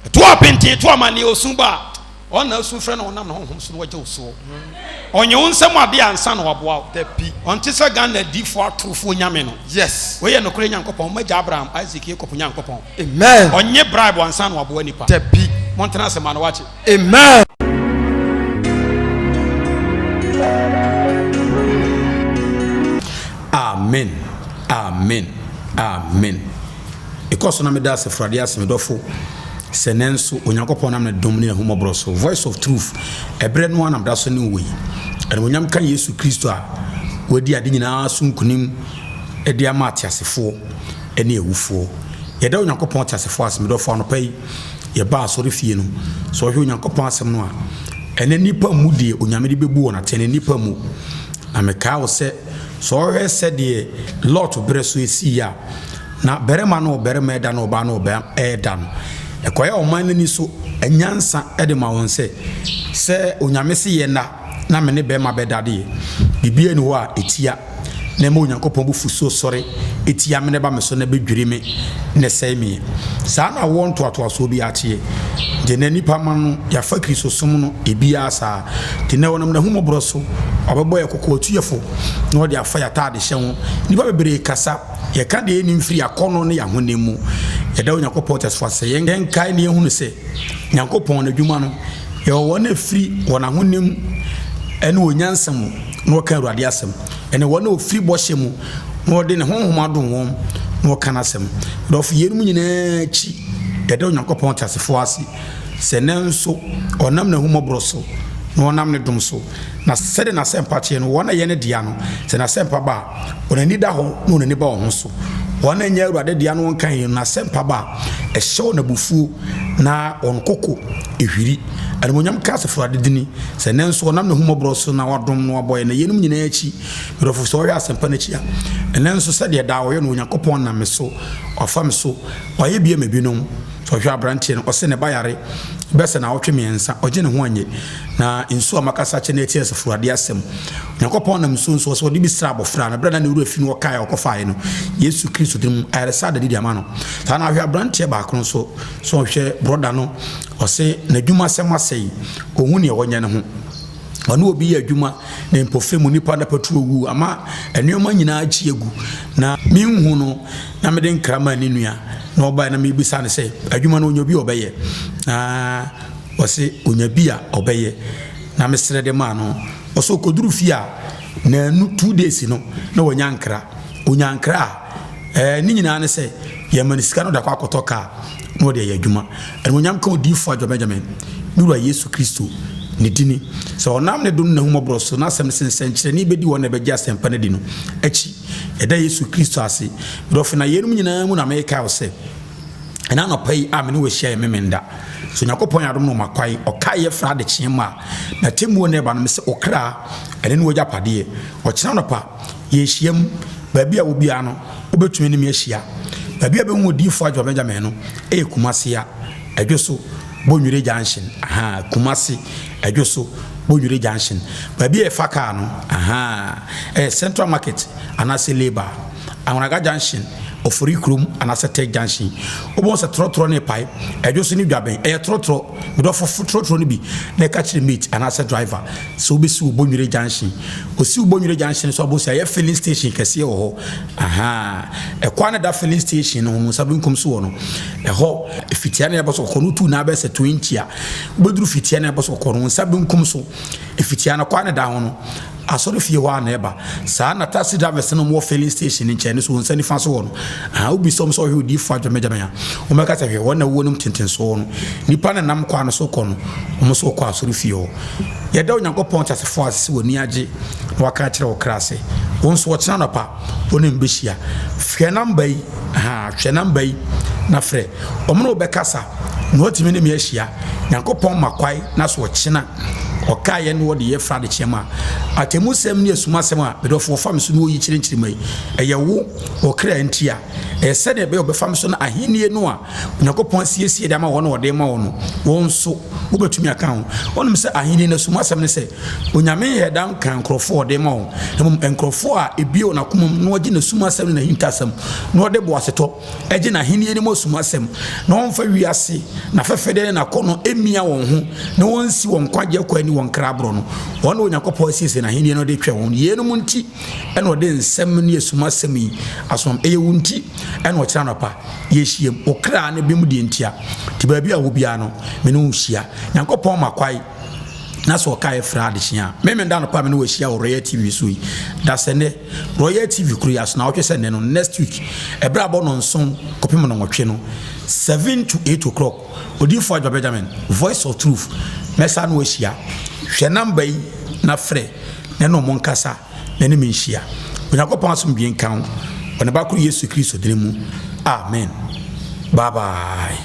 Ɛto apenten to amanneɛ osu ba a ɔna asu frɛ na ɔnam ne honhom so na wagye wo soɔ. Ɔnye wo nsɛm adeɛ ansa na waboa wo. Ɔnte sɛ Ghana adiifoɔ atorofoɔ nyame no. Yes. Wei yɛ nokorɛ Nyankopɔn, m'agya Abraham, Isaac, Jacob Nyankopɔn. Amen. Ɔnye bribe ansa na waboa nipa. Dabi. Montena ase ma no wakye. Amen. Amen amen amen Mekɔ so na meda Asafo-Awurade ase me dɔfo sɛ nnɛ nso Onyankopɔn nam ne dom ne n'ahummɔborɔ so Voice of Truth ɛberɛ no ara na meda so ne wo wɔ yi. Animuonyam nka Yesu Kristo a wadi ade nyinaa so nkunim de ama ateasefoɔ ne awufoɔ. Yɛda Onyankopɔn teasefoɔ ase me dɔfo anɔpa yi yɛba asɔre fie no sɛ ɔhwɛ Onyankopɔn asɛm no a ɛnɛ nnipa mmu deɛ Onyame de bɛbu wɔn atɛn nnipa mmu. Na mekaa wo sɛ sɛ ɔhwɛ sɛdeɛ Lot berɛ so ɛsiiɛ a na barima ne ɔbarima ɛda ne ɔbaa ne ɔbaa ɛda no. Ɛkɔyɛ ɔman no ani so nyansa de ma wɔn sɛ, sɛ Onyame se yɛnna na me ne bɛrima bɛda deɛ, biribiara nni hɔ a ɛtia na ɛma Onyankopɔn abufuhyeɛ sɔre tia me na ɛba me so na ɛbɛdwiri me na ɛsɛe me. Saa na awoɔ ntoatoasoɔ biara teɛ. Nti ɛnnɛ nnipa mma no, yɛafa Kristosom no ebiara saa. Nti nnɛ wɔnam n'ahummɔborɔ so, wɔabɛbɔ yɛn kɔkɔ, atu yɛn fo na wɔde afa yɛn ataadehyɛ ho. Nnipa bebree kasa, yɛka deɛ yɛnnim firi yɛn akɔnnɔ ne yɛn ahonim mu. Yɛda Onyankopɔn teasefo ase sɛ yɛnkae na yɛhunu sɛ Nyankopɔn n'adwuma no, yɛwɔ wɔn a ɛfiri wɔn ahonim ne wɔn nyansa mu na wɔka Awurade asɛm, ɛne wɔn a wɔfiri bɔhyɛ mu na wɔde ne honhom adom wɔn na wɔka n'asɛm. Dɔfo, yeinom nyinaa akyi, yɛda Onyankopɔn teasefoɔ ase sɛ nnɛ nso ɔnam n'ahummɔborɔ so na ɔnam ne dom so, na sɛdeɛ n'asɛmpa teɛ no, wɔn a ɛyɛ ne dea no, sɛ n'asɛmpa ba a, wɔn ani da hɔ na wɔn ani ba wɔn ho so. Wɔn a ɛnyɛ Awurade dea no wɔnka yei no, n'asɛmpa ba a, ɛhyɛ wɔn abufuo na wɔn koko hwiri. Animuonyam nka Asafo Awurade dini, sɛ nnɛ nso ɔnam n'ahummɔborɔ so na wadom na wabɔ yɛn. Na yeinom nyinaa akyi, me dɔfo, sɛ wohwɛ asɛmpa no akyi a, ɛnnɛ nso sɛdeɛ daa ɔyɛ no, Onyankopɔn nam me so, wafa me so, wayɛ bi ama binom. Sɛ ɔhwɛ aberanteɛ no, ɔse ne ba yare bɛsɛ naawɔtwe mmiɛnsa, ɔgye ne ho annye. Na nsuo a makasa akyerɛ no atia Asafo Awurade asɛm. Onyankopɔn nam nsuo nso, ɔsɛ ɔde bi sra abɔfra no, berɛ a na ne werɛ fi no ɔkaeɛ a ɔkɔfaeɛ no, Yesu Kristo din mu, ayaresa ada adi de ama no. Saa na ahwɛ aberanteɛ baako no nso, sɛ ɔhwɛ brɔda no, Ɔse n'adwumasɛm asɛe, ɔnhu nea ɔnyɛ ne ho. Ɔne obi yɛ adwuma na mpofiri mu nipa no apatu awu ama nneɛma nyinaa akyi agu. Na menhu no na mede nkra maa ne nua na ɔbae na mebisa no sɛ adwuma no ɔnya obi a ɔbɛyɛ. Na ɔse ɔnya bi a ɔbɛyɛ na mesrɛ de maa no. Ɔse ɔkɔduru fie a naanu 2 days no na wanya nkra. Ɔnya nkra a Ɛɛ, ne nyinaa ne sɛ, yɛma no sika na ɔde akɔ akɔtɔ kaa na ɔde ayɛ adwuma. Animuonyam nka Odiyifoɔ Adwoa Benjamin, ne Wura Yesu Kristo, ne dini. Sɛ ɔnam ne dom ne n'ahummɔborɔ so, n'asɛm no sɛ nsɛnkyerɛnne bɛdi wɔn a ɛbɛgye asɛmpa no adi no akyi. Yɛda Yesu Kristo ase. Me dɔfo, na yeinom nyinaa mu na merekae wo sɛ, ɛna anɔpa yi a me ne wo ahyia yɛ Memenda. So Onyankopɔn yɛ adom na ɔma kwae, ɔkae yɛ fra adekyeɛ mu a, n'atemmuo na ɛba no, mesɛ okra, ɛne ne w'agyapadeɛ. Ɔkyena anɔpa, Yɛhyiam, baabi a wɔ biara no, wobɛtumi ne me ahyia. Baabi a bɛhu Odiyifoɔ Adwoa Benjamin no yɛ Kumasi a, Adwoso, Bonwire Junction, ahaa, Kumasi, Adwoso, Bonwire Junction. Baabi a yɛfa kaa no, ahaa, ɛyɛ Central Market anaasɛ Labour, Anwraga Junction, Ofori Kurom anaasɛ Tech Junction. Wobɛhu sɛ trɔtrɔ no repae, Adwoso ne Dwaben, ɛyɛ trɔtrɔ. Me dɔfo, fo trɔtrɔ no bi na ɛka kyerɛ mate anaasɛ driver sɛ wobɛsi wo Bonwire Junction. Ɔsi wo Bonwire Junction nso a, wobɛhu sɛ ɛyɛ filling station kɛseɛ wɔ hɔ. Ahaa. Ɛkwan no da filling station no ho no, nsa benkum so wɔ no. Ɛhɔ, fitia no ɛbɔ so kɔkɔɔ no, wotu na abɛyɛ sɛ 20 a, wobɛduru fitia no ɛbɔ so kɔkɔɔ no, wo nsa benkum so, fitia no kwan no da ho no, Asɔrefie hɔ ara na ɛba. Saa na taxi drivers no a wɔwɔ filling station no nkyɛn no so, wɔn nsa nifa so hɔ no, aha, wobisa wɔn sɛ wɔhwɛ odiyifo adwamɛgyamɛ a, wɔbɛka sɛ, Hwɛ, wɔn na wɔwɔ nom tentensoɔ no. Nnipa no nam kwan no so kɔ no, wɔn nso wɔkɔ asɔrefie hɔ. Yɛda Onyankopɔn teasefoɔ ase sɛ w'ani agye na waka akyerɛ wo kra sɛ, wo nso ɔkyena anɔpa wo ne me bɛhyia. Hwɛ namba yi, aha, hwɛ namba yi na frɛ. Wɔn ne wo bɛkasa na wɔatumi ne me ahyia. Nyankopɔn ma kwae na so ɔkyena ɔkaeɛ ne wɔde yɛ fra adekyeɛ ma atemmusɛm ne asumasɛm a medɔfo wɔfa me so ne wɔyi kyerɛ nkyirima yi ɛyɛ wo ɔkra nti a ɛyɛ sɛdeɛ ɛbɛyɛ ɔbɛfa me so na ahennie no a Onyankopɔn asiesie de ama wɔn na ɔde ma wɔn no wɔn nso wobɛtumi aka ho. Wonim sɛ ahennie no asumasɛm ne sɛ Onyame nyɛ da nka nkurɔfoɔ a ɔde ma wɔn, na mmom nkurɔfoɔ a ebue wɔn akoma mu na wɔgye n'asumasɛm ne n'ahintasɛm na wɔde boasetɔ gye n'ahenni no mu asumasɛm, na wɔmfa wiase n'afɛfɛdeɛ ne n'akɔnnɔ mmia wɔn ho, na wɔnsi wɔn nkwagyeɛ kwan ne wɔn kra borɔ no, wɔn na Onyankopɔn asiesie n'ahenni no de twɛn wɔn. Yeinom nti na ɔde nsɛm ne asumasɛm yi asoma me. Ɛyɛ wo nti na ɔkyena anɔpa yɛhyiam, wo kra ne bem deɛ ntia. Nti baabi a wɔ biara no, me ne wo hyia. Nyankopɔn ma kwae na sɛ ɔkaeɛ frɛ adekyeɛ a, Memenda anɔpa a me ne wo ahyia wɔ Royal TV so yi, da sɛ nnɛ. Royal TV koro yi aso naawɔtwe sɛ nnɛ no next week ɛberɛ abɔ nɔnson kɔpem nɔnwɔtwe no 7 to 8 o'clock Odiyifoɔ Adwoa Benjamin Voice of Truth mɛsa no ahyia hwɛ number yi na frɛ na ɛne ɔmo nkasa na ɛne me nhyia Onyankopɔn asomdwie nka wo wɔ ne ba koro Yesu Kristo dini mu Amen Bye bye.